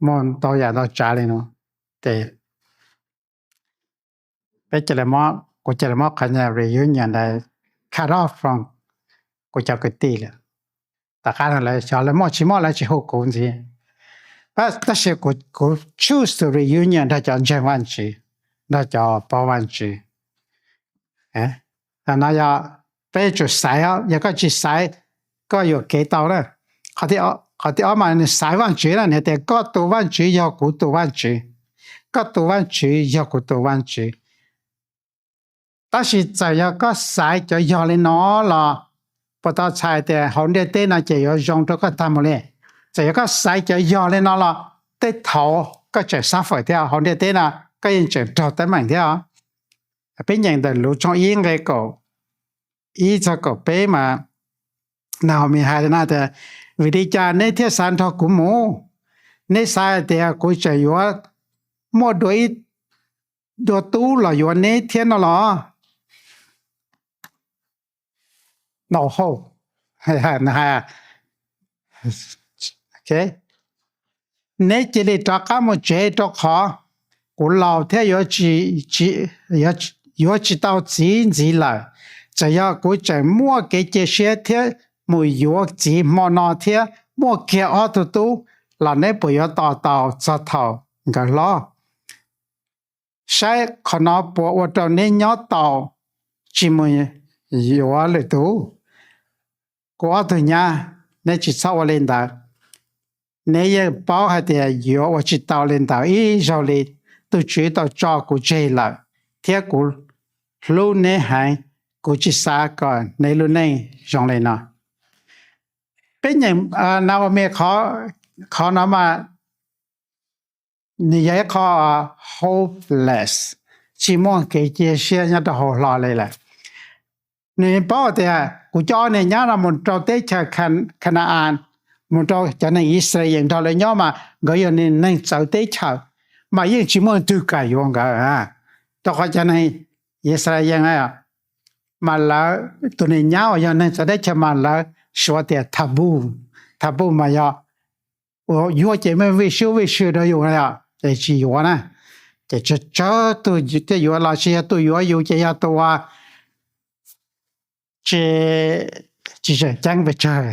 muaj ntau yam ntau tsav li no. Ces peb cia li, kuv cia li muab qhov reunion ntawd cut off from kuv cov kwv tij lawm. Tom qab no lawv xyov lawv muaj tsis muaj lawv tsis hu kuv ntxiv. Tab sis kuv choose to reunion nrog cov ntseeg Vaajtswv, nrog cov paub Vaajtswv. No yog peb yuav tsum xaiv os, yog koj tsis xaiv, koj yuam kev tau na. Qhov thib ob mas nws xaiv Vaajtswv na, nws tias koj tus Vaajtswv yog kuv tus Vaajtswv, koj tus Vaajtswv yog kuv tus Vaajtswv. Tab sis txawm yog koj xaiv cov yog li no los, puas tau txhais tias hauv ntiaj teb no ces yuav zoo rau koj tag mus li? Txawm yog koj xaiv cov yog li no los tej thaum koj tseem suffer thiab, hauv ntiaj teb no koj yeej tseem raug teeb meem thiab. Peb nyeem ntawm Luv tshooj ib nqe kaum ib txog kaum peb mas Naomi hais li no tias, vim li cas neb thiaj xav nrog kuv mus? Neb xav hais tias kuv tseem yuav muaj dua ib dua tub los yuav neb thiab no los? tau hauj. Neb cia li rov qab mus tsev, rau qhov kuv laus thiab yuav tsis tau txiv ntxiv lawm. Txawm yog kuv tseem muaj kev cia siab thiab mus yuav txiv hmo no thiab muaj kiag ob tug tub los neb puas yuav tos tau txog thaum nkawd hlob? Saib qhov no puas ua rau neb nyob tau tsis mus yuav lwm tus? Kuv ob tug nyab, neb tsis txhob ua li ntawd. Neb yeej paub hais tias yuav ua tsis tau li ntawd ib zaug li. Tus Tswv tau tso kuv tseg lawm, thiab kuv hlub neb heev. Kuv tsis xav kom neb lub neej zoo li no. Peb nyeem Naomi qhov no mas nws yog ib qho hopeless, tsis muaj kev cia siab nyob rau hauv hlo li lawm. Nws paub tias kuv coj ob niag nyab no mus rau teb chaws Kana-as, mus rau cov neeg Yixalayees nrog lawv nyob mas nkawd yog neeg txawv teb chaws, mas yeej tsis muaj leej twg kam yuav nkawd. Rau qhov cov neeg Yixalayees mas lawv tus niag nyab uas yog neeg txawv teb chaws mas lawv suav tias taboo. Taboo mas yog yuav ces muaj vij sub vij sw rau yus na, ces tsis yuav na. Ces tsawg tsawg tus thiaj yuav los sis yog tus yuav yus ces yog tus uas tsis, tsis tseem ceeb pes tsawg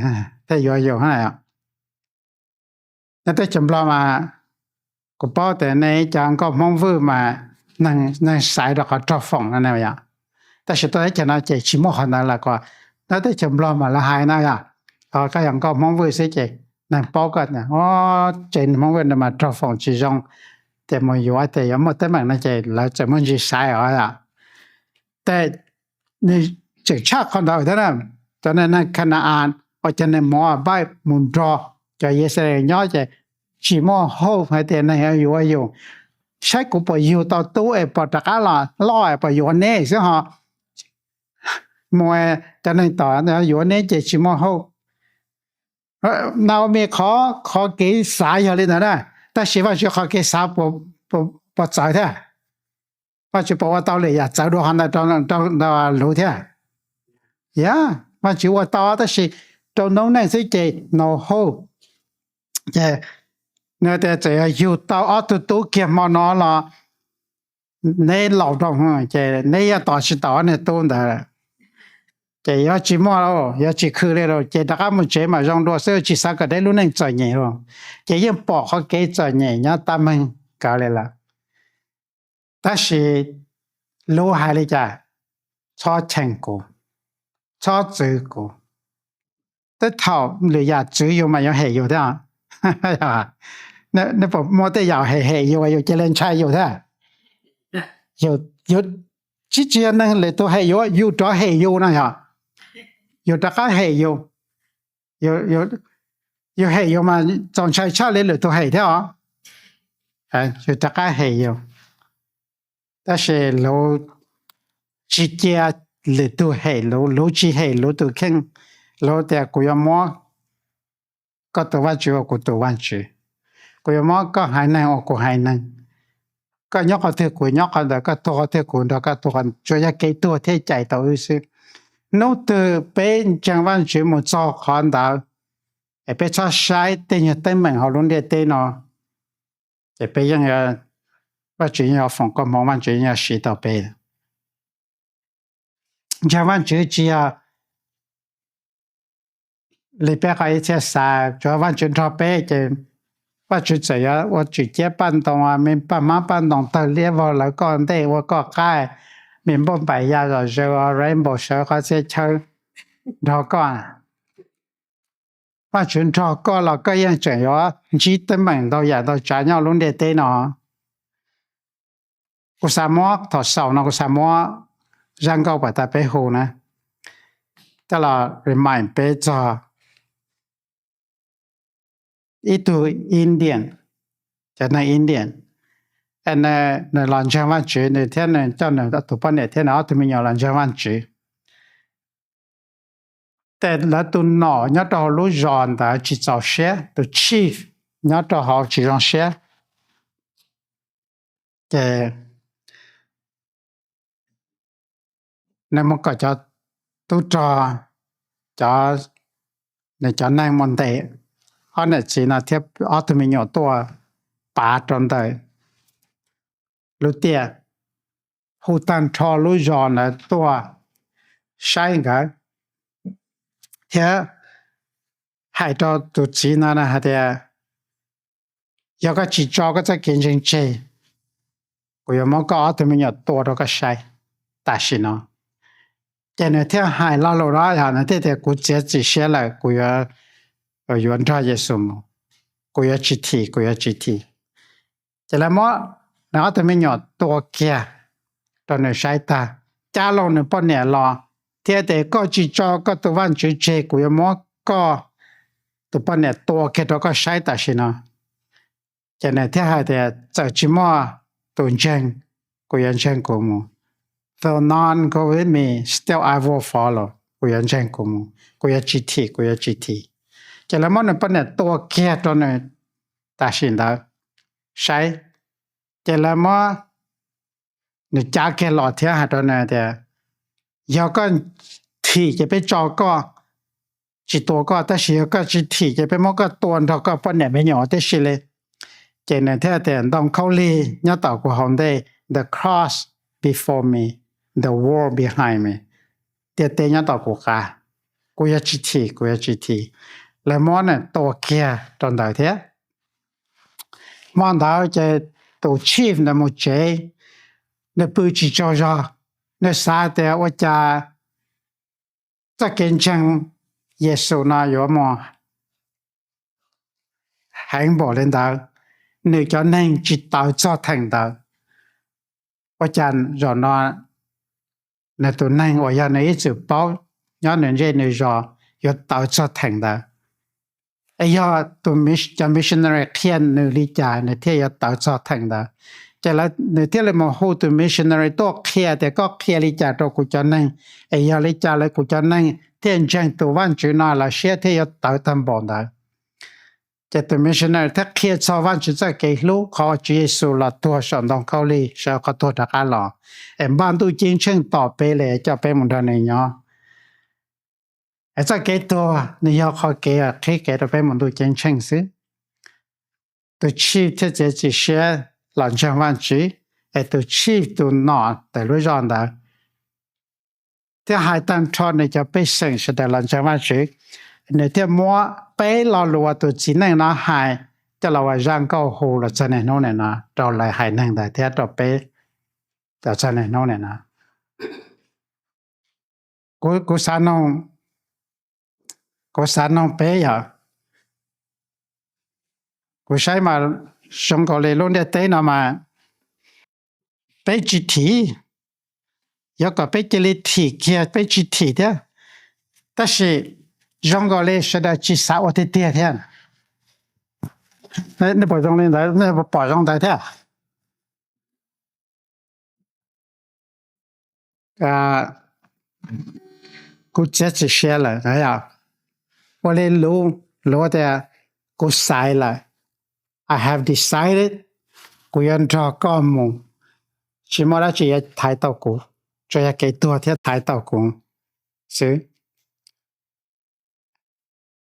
thiaj yuav yus. Nyob teb chaws Nplog mas kuv paub tias nej cov nkauj Hmoob Vwj mas neeg xaiv rau qhov raug foom no yom. Tab sis tuaj teb chaws no ces tsis muaj qhov ntawd lawm, kom nyob teb chaws Nplog mas lawv hais no yom. Koj yog nkauj Hmoob Vwj xwb ces neeg paub koj, ces Hmoob Vwj no mas raug foom tsis zoo, ces mus yuav ces yuav muaj teeb meem no ces lawv txawm muaj ntsis xaiv os yom. Ces nws tseem tshaj qhov ntawd thiab na. Cov neeg Kana-as uas cov neeg Moabais mus nrog cov Yixalayees nyob ces tsis muaj hope hais tias neeg yuav yus. Saib kuv puas yug tau tub es puas rov qab los loj es puas yuav neb xwb ho. Mus cov neeg tom yuav neb ces tsis muaj hope. Naomi qhov, qhov kev xav yog li ntawd na, tab sis Vajtswv qhov kev xav puas txawv thiab? Vajtswv puas ua tau lwm yam txawv dua qhov ntawd rau luv thiab? Yog, Vajtswv ua tau tab sis rau noob neej xwb ces no hope. Ces nws tias txawm yog yug tau ob tug tub kiag hmo no los neb laus rau ces neb yeej tos tsis tau ob niag tub ntawd. Ces yuav tsis muaj, yuav tsis khw li lawm ces rov qab mus tsev mas zoo dua xwb, tsis xav kom neb lub neej txom nyem lawm. Ces yeej pom qhov kev txom nyem nyob tab meeg nkawd li lawm. Tab sis luv hais li cas, txhob cheem kuv, txhob txwv kuv. Tej thaum lwm yam txwv yus mas yuav hem yus thiab. Neb puas muaj tej yam hem hem yus, yus cia li ntshai yus thiab? Yus, tsis, tsis yog neeg lwm tus hem yus, yus rov hem yus no yog, yus rov qab hem yus. Yus hem yus mas txaus ntshai tshaj li lwm tus hem thiab os. Yus rov qab hem yus. Tab sis luv tsis cia lwm tus hem luv, luv tsis hem luv tus kheej. Luv tias kuv yuav muab koj tus Vajtswv ua kuv tus Vajtswv, kuv yuav muab koj haiv neeg ua kuv haiv neeg. Koj nyob qhov twg kuv nyob qhov ntawd, koj tuag qhov twg kuv nrog koj tuag, tsuas yog kev tuag thiaj cais tau wb xwb. Hnub twg peb ntseeg Vajtswv mus txog qhov ntawd, es peb txhob saib tej nyuag teeb meem hauv lub ntiaj teb no, ces peb yeej, Vajtswv yeej yuav foom koob hmoov, Vajtswv yeej yuav siv tau peb. Ntseeg Vajtswv tsis yog li peb qhov ib txhia xav, tsuav Vajtswv nrog peb ces Vajtswv txawm yuav ua tswm ciab paj ntoo, me paj hmab paj ntoo tawg liab vog lawv koj ntej ua koj qab, me npauj npaim ya zom zaws, rainbow sawv qhov txhia chaw nrog koj. Vajtswv nrog koj los koj yeej tseem yuav ntsib teeb meem ntau yam ntau tsav nyob lub ntiaj teb no. Kuv xav muab thaum xaus no kuv xav muab zaj nkauj pam tas peb hu na, coj los remind peb txog ib tug Indian, cov neeg Indian, nws los ntseeg Vajtswv, nws thiab nws coj nws tus poj niam thiab nws ob tug me nyuam los ntseeg Vajtswv. Ces lawv tus nom nyob rau hauv lub zos ntawd tsis txaus siab, tus chief nyob rau hauv tsis zoo siab. Ces nws mus kom cov tub rog cov, nws cov neeg mus ntes ob niam txiv no thiab ob tug me nyuam tuaj pav rau ntawm lub tiaj, hu tag nrho lub zos ntawd tuaj saib nkawd, thiab hais rau tus txiv no hais tias, yog koj tsis tso koj txoj kev ntseeg tseg, kuv yuav muab koj ob tug me nyuam tua rau koj saib tam sim no. Ces nws thiaj hais lo lus no, yog nws thiaj tias, kuv txiav txim siab lawm, kuv yuav, yuav nrog Yexus mus, kuv yuav tsis thim, kuv yuav tsis thim. Ces lawv muab nws ob tug me nyuam tua kiag rau nws saib tag, cab loo nws poj niam los thiab tias, koj tsis tso koj tus Vajtswv tseg, kuv yuav muab koj tus poj niam tua kiag rau koj saib tam sim no. Ces nws thiaj hais tias, txawm tsis muaj tus ntseeg, kuv yuav ntseeg kuv mus. Though none go with me, still I will follow. Kuv yuav ntseeg kuv mus, kuv yuav tsis thim, kuv yuav tsis thim. Ces lawv muab nws poj niam tua kiag rau nws tam sim ntawd saib. Ces lawv muab nws cab kiag los thiab hais rau nws tias, yog koj thim ces peb tso koj, tsis tua koj, tab sis yog koj tsis thim ces peb muab koj tua nrog koj poj niam me nyuam tib si li. Ces nws thiaj tias, ntoo khaub lig nyob tom kuv hauv ntej, the cross before me, the world behind me, ntiaj teb nyob tom kuv qab, kuv yuav tsis thim, kuv yuav tsis thim. Lawv muab nws tua kiag rau ntawd thiab. Hmo ntawd ces tus chief ntawd mus tsev, nws pw tsis tsaug zog, nws xav tias ua cas txoj kev ntseeg Yexus no yuav mus heev npaum li ntawd, nws cov neeg tsis tawv txog theem ntawd. Ua cas zaum no nws tus neeg uas yog nws ib txwm paub nyob nws ntsej nws zos yuav tawv txog theem ntawd? Es yog tus, cov missionary qhia nws li cas nws thiaj yuav tawv txog theem ntawd? Ces nws thiaj li mus hu tus missionary tuaj qhia tias, koj qhia li cas rau kuv cov neeg, es yog li cas lawv kuv cov neeg thiaj ntseeg tus Vajtswv no lawv siab thiaj yuav tawv tag npaum ntawd? Ces tus missionary thiaj qhia txog Vajtswv txoj kev hlub, qhov uas Tswv Yexus los tuag saum ntoo khaub lig, sawv qhov tuag rov qab los, es npaj ntuj ceeb tsheej tom peb li coj peb mus nrog nws nyob. Es txoj kev tuag nws yog qhov kev qhib kev rau peb mus ntuj ceeb tsheej xwb. Tus chief thiaj txiav txim siab los ntseeg Vajtswv, es tus chief tus nom ntawm lub zos ntawd thiaj hais tag nrho nws cov pej xeem sawv daws los ntseeg Vajtswv. Nws thiaj muab peb lo lus uas tus txiv neej no hais coj los ua zaj nkauj hu los txog niaj hnub nim no rau lawv haiv neeg ntawd thiab rau peb los txog niaj hnub nim no. Kuv, kuv xav noog, kuv xav noog peb yog, kuv saib mas zoo nkaus li lub ntiaj teb no mas peb tsis thim, yuav kom peb cia li thim kiag peb tsis thim thiab. Tab sis zoo nkaus li sawv daws tsis xav ua tiag tiag thiab. Nej puas zoo li ntawd, nej puas pom zoo ntawd thiab? Kuv txiav txim siab lawm, ua li luv, luv tias kuv xaiv lawm, I have decided, kuv yuav nrog koj mus, tsis muaj dab tsi yuav thaiv tau kuv, tsuas yog kev tuag thiab thaiv tau kuv xwb.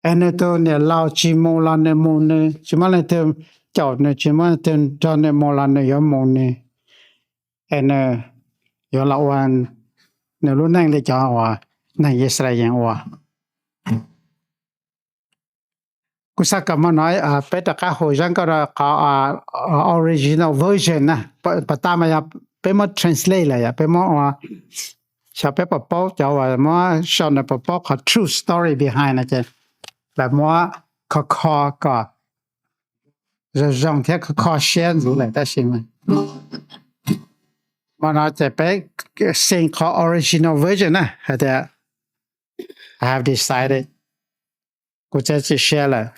Es nws tus niam laus tsis mus los nws mus nws, tsis muaj leej twg caum nws, tsis muaj leej twg nrog nws mus los nws yuav mus nws, es nws yuav los ua nws lub neej li cov uas neeg Yixalayees ua. Kuv xav kom muaj no, peb rov qab hu zaj nkauj rau qhov original version na, pas tas mas yog peb muab translate lawm yom, peb muab ua, xyov peb puas paub, cov uas muab sau ntawd puas paub qhov true story behind no ces lawv muab kho kho kom zoo zoo thiab kho kho siab ntxiv lawm tab sis mas hmo no ces peb xee qhov original version na hais tias, I have decided, kuv txiav txim siab lawm,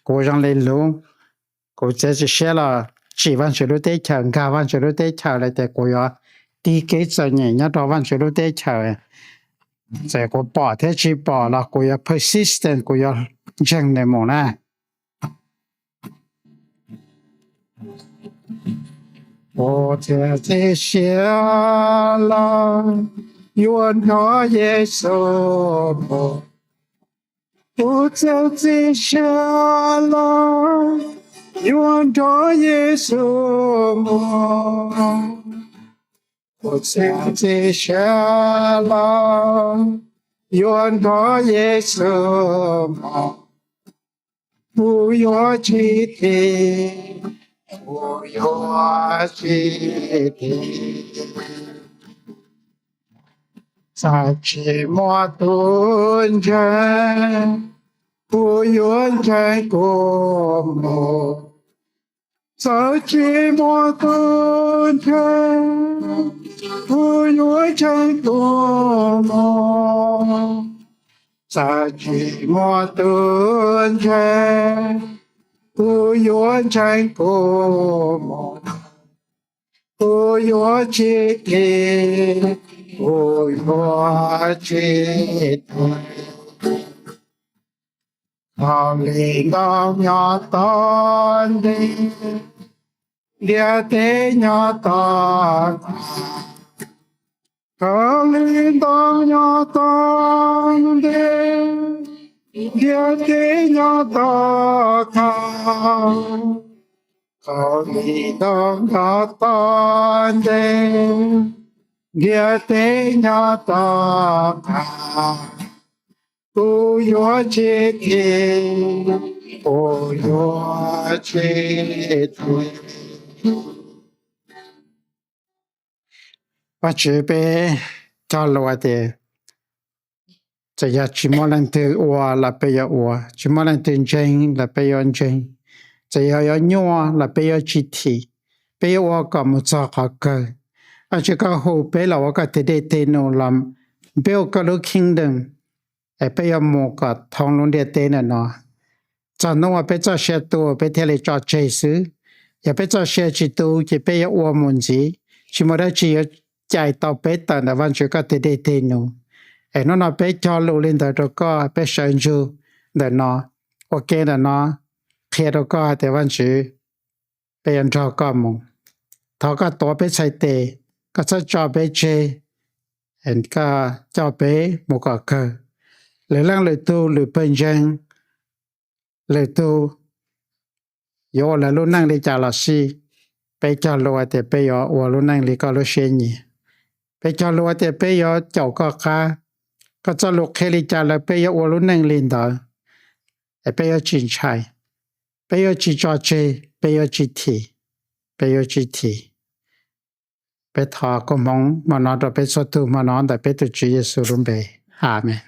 kuv zoo li luv, kuv txiav txim siab los tsim Vajtswv lub teb chaws, nkag Vajtswv lub teb chaws lawm ces kuv yuav tig kev txom nyem nyob rau Vajtswv lub teb chaws. Txawm kuv pom thiab tsis pom los kuv yuav persistent, kuv yuav ntseeg nws mus na. Kuv txiav txim siab los yuav nrog Yexus mus, Kuv txawm txiav sia los yuav nrog Yexus mus. Kuv txawm txiav sia los yuav nrog Yexus mus. Kuv yuav tsis thim, kuv yuav tsis thim. Txawm tsis muaj tus ntseeg, kuv yuav ntseeg kuv mus. Txawm tsis muaj tus ntseeg, kuv yuav ntseeg kuv mus. Txawm tsis muaj tus ntseeg, kuv yuav ntseeg kuv mus. Kuv yuav tsis thim, kuv yuav tsis thim. Khaub lig ntoo nyob tom ntej, ntiaj teb nyob tom qab. Khaub lig ntoo nyob tom ntej, ntiaj teb nyob tom qab. Khaub lig ntoo nyob tom ntej, ntiaj teb nyob tom qab. Kuv yuav tsis thim, kuv yuav tsis thim. Vajtswv, peb cog lus tias txawm yog tsis muaj leej twg ua los peb yuav ua, tsis muaj leej twg ntseeg los peb yuav ntseeg, txawm yog yuav nyuaj los peb yuav tsis thim, peb yuav ua kom mus txog qhov kawg. Vajtswv, koj hu peb los ua koj tes dej tes num los build koj lub kingdom, es peb yuav mus kom thoob lub ntiaj teb ntawm no. Txog hnub uas peb txoj sia tu peb thiaj li tso tseg xwb. Yog peb txoj sia tsis tu ces peb yuav ua mus ntxiv, tsis muaj dab tsi yuav cais tau peb tawm ntawm Vajtswv koj tes dej tes num. Es hnub no peb cog lus li ntawd rau koj, peb sawv ntsug ntawm no, ua ke ntawm no, qhia rau koj hais tias Vajtswv, peb yuav nrog koj mus. Thov koj tuav peb txhais tes, koj txhob tso peb tseg, koj coj peb mus kom kawg. Lwm leej lwm tug lwm pawg ntseeg, lwm tug yuav ua lawv lub neej li cas los xij, peb cog lus tias peb yuav ua lub neej li koj lub siab nyiam. Peb cog lus tias peb yuav caum koj qab. Koj txoj lus qhia li cas lawm peb yuav ua lub neej li ntawd. Es peb yuav tsis ntshai, peb yuav tsis tso tseg, peb yuav tsis thim, peb yuav tsis thim. Peb thov koob hmoov hmo no rau peb txhua tus hmo no ntawm peb tus Tswv Yexus lub npe. Amees.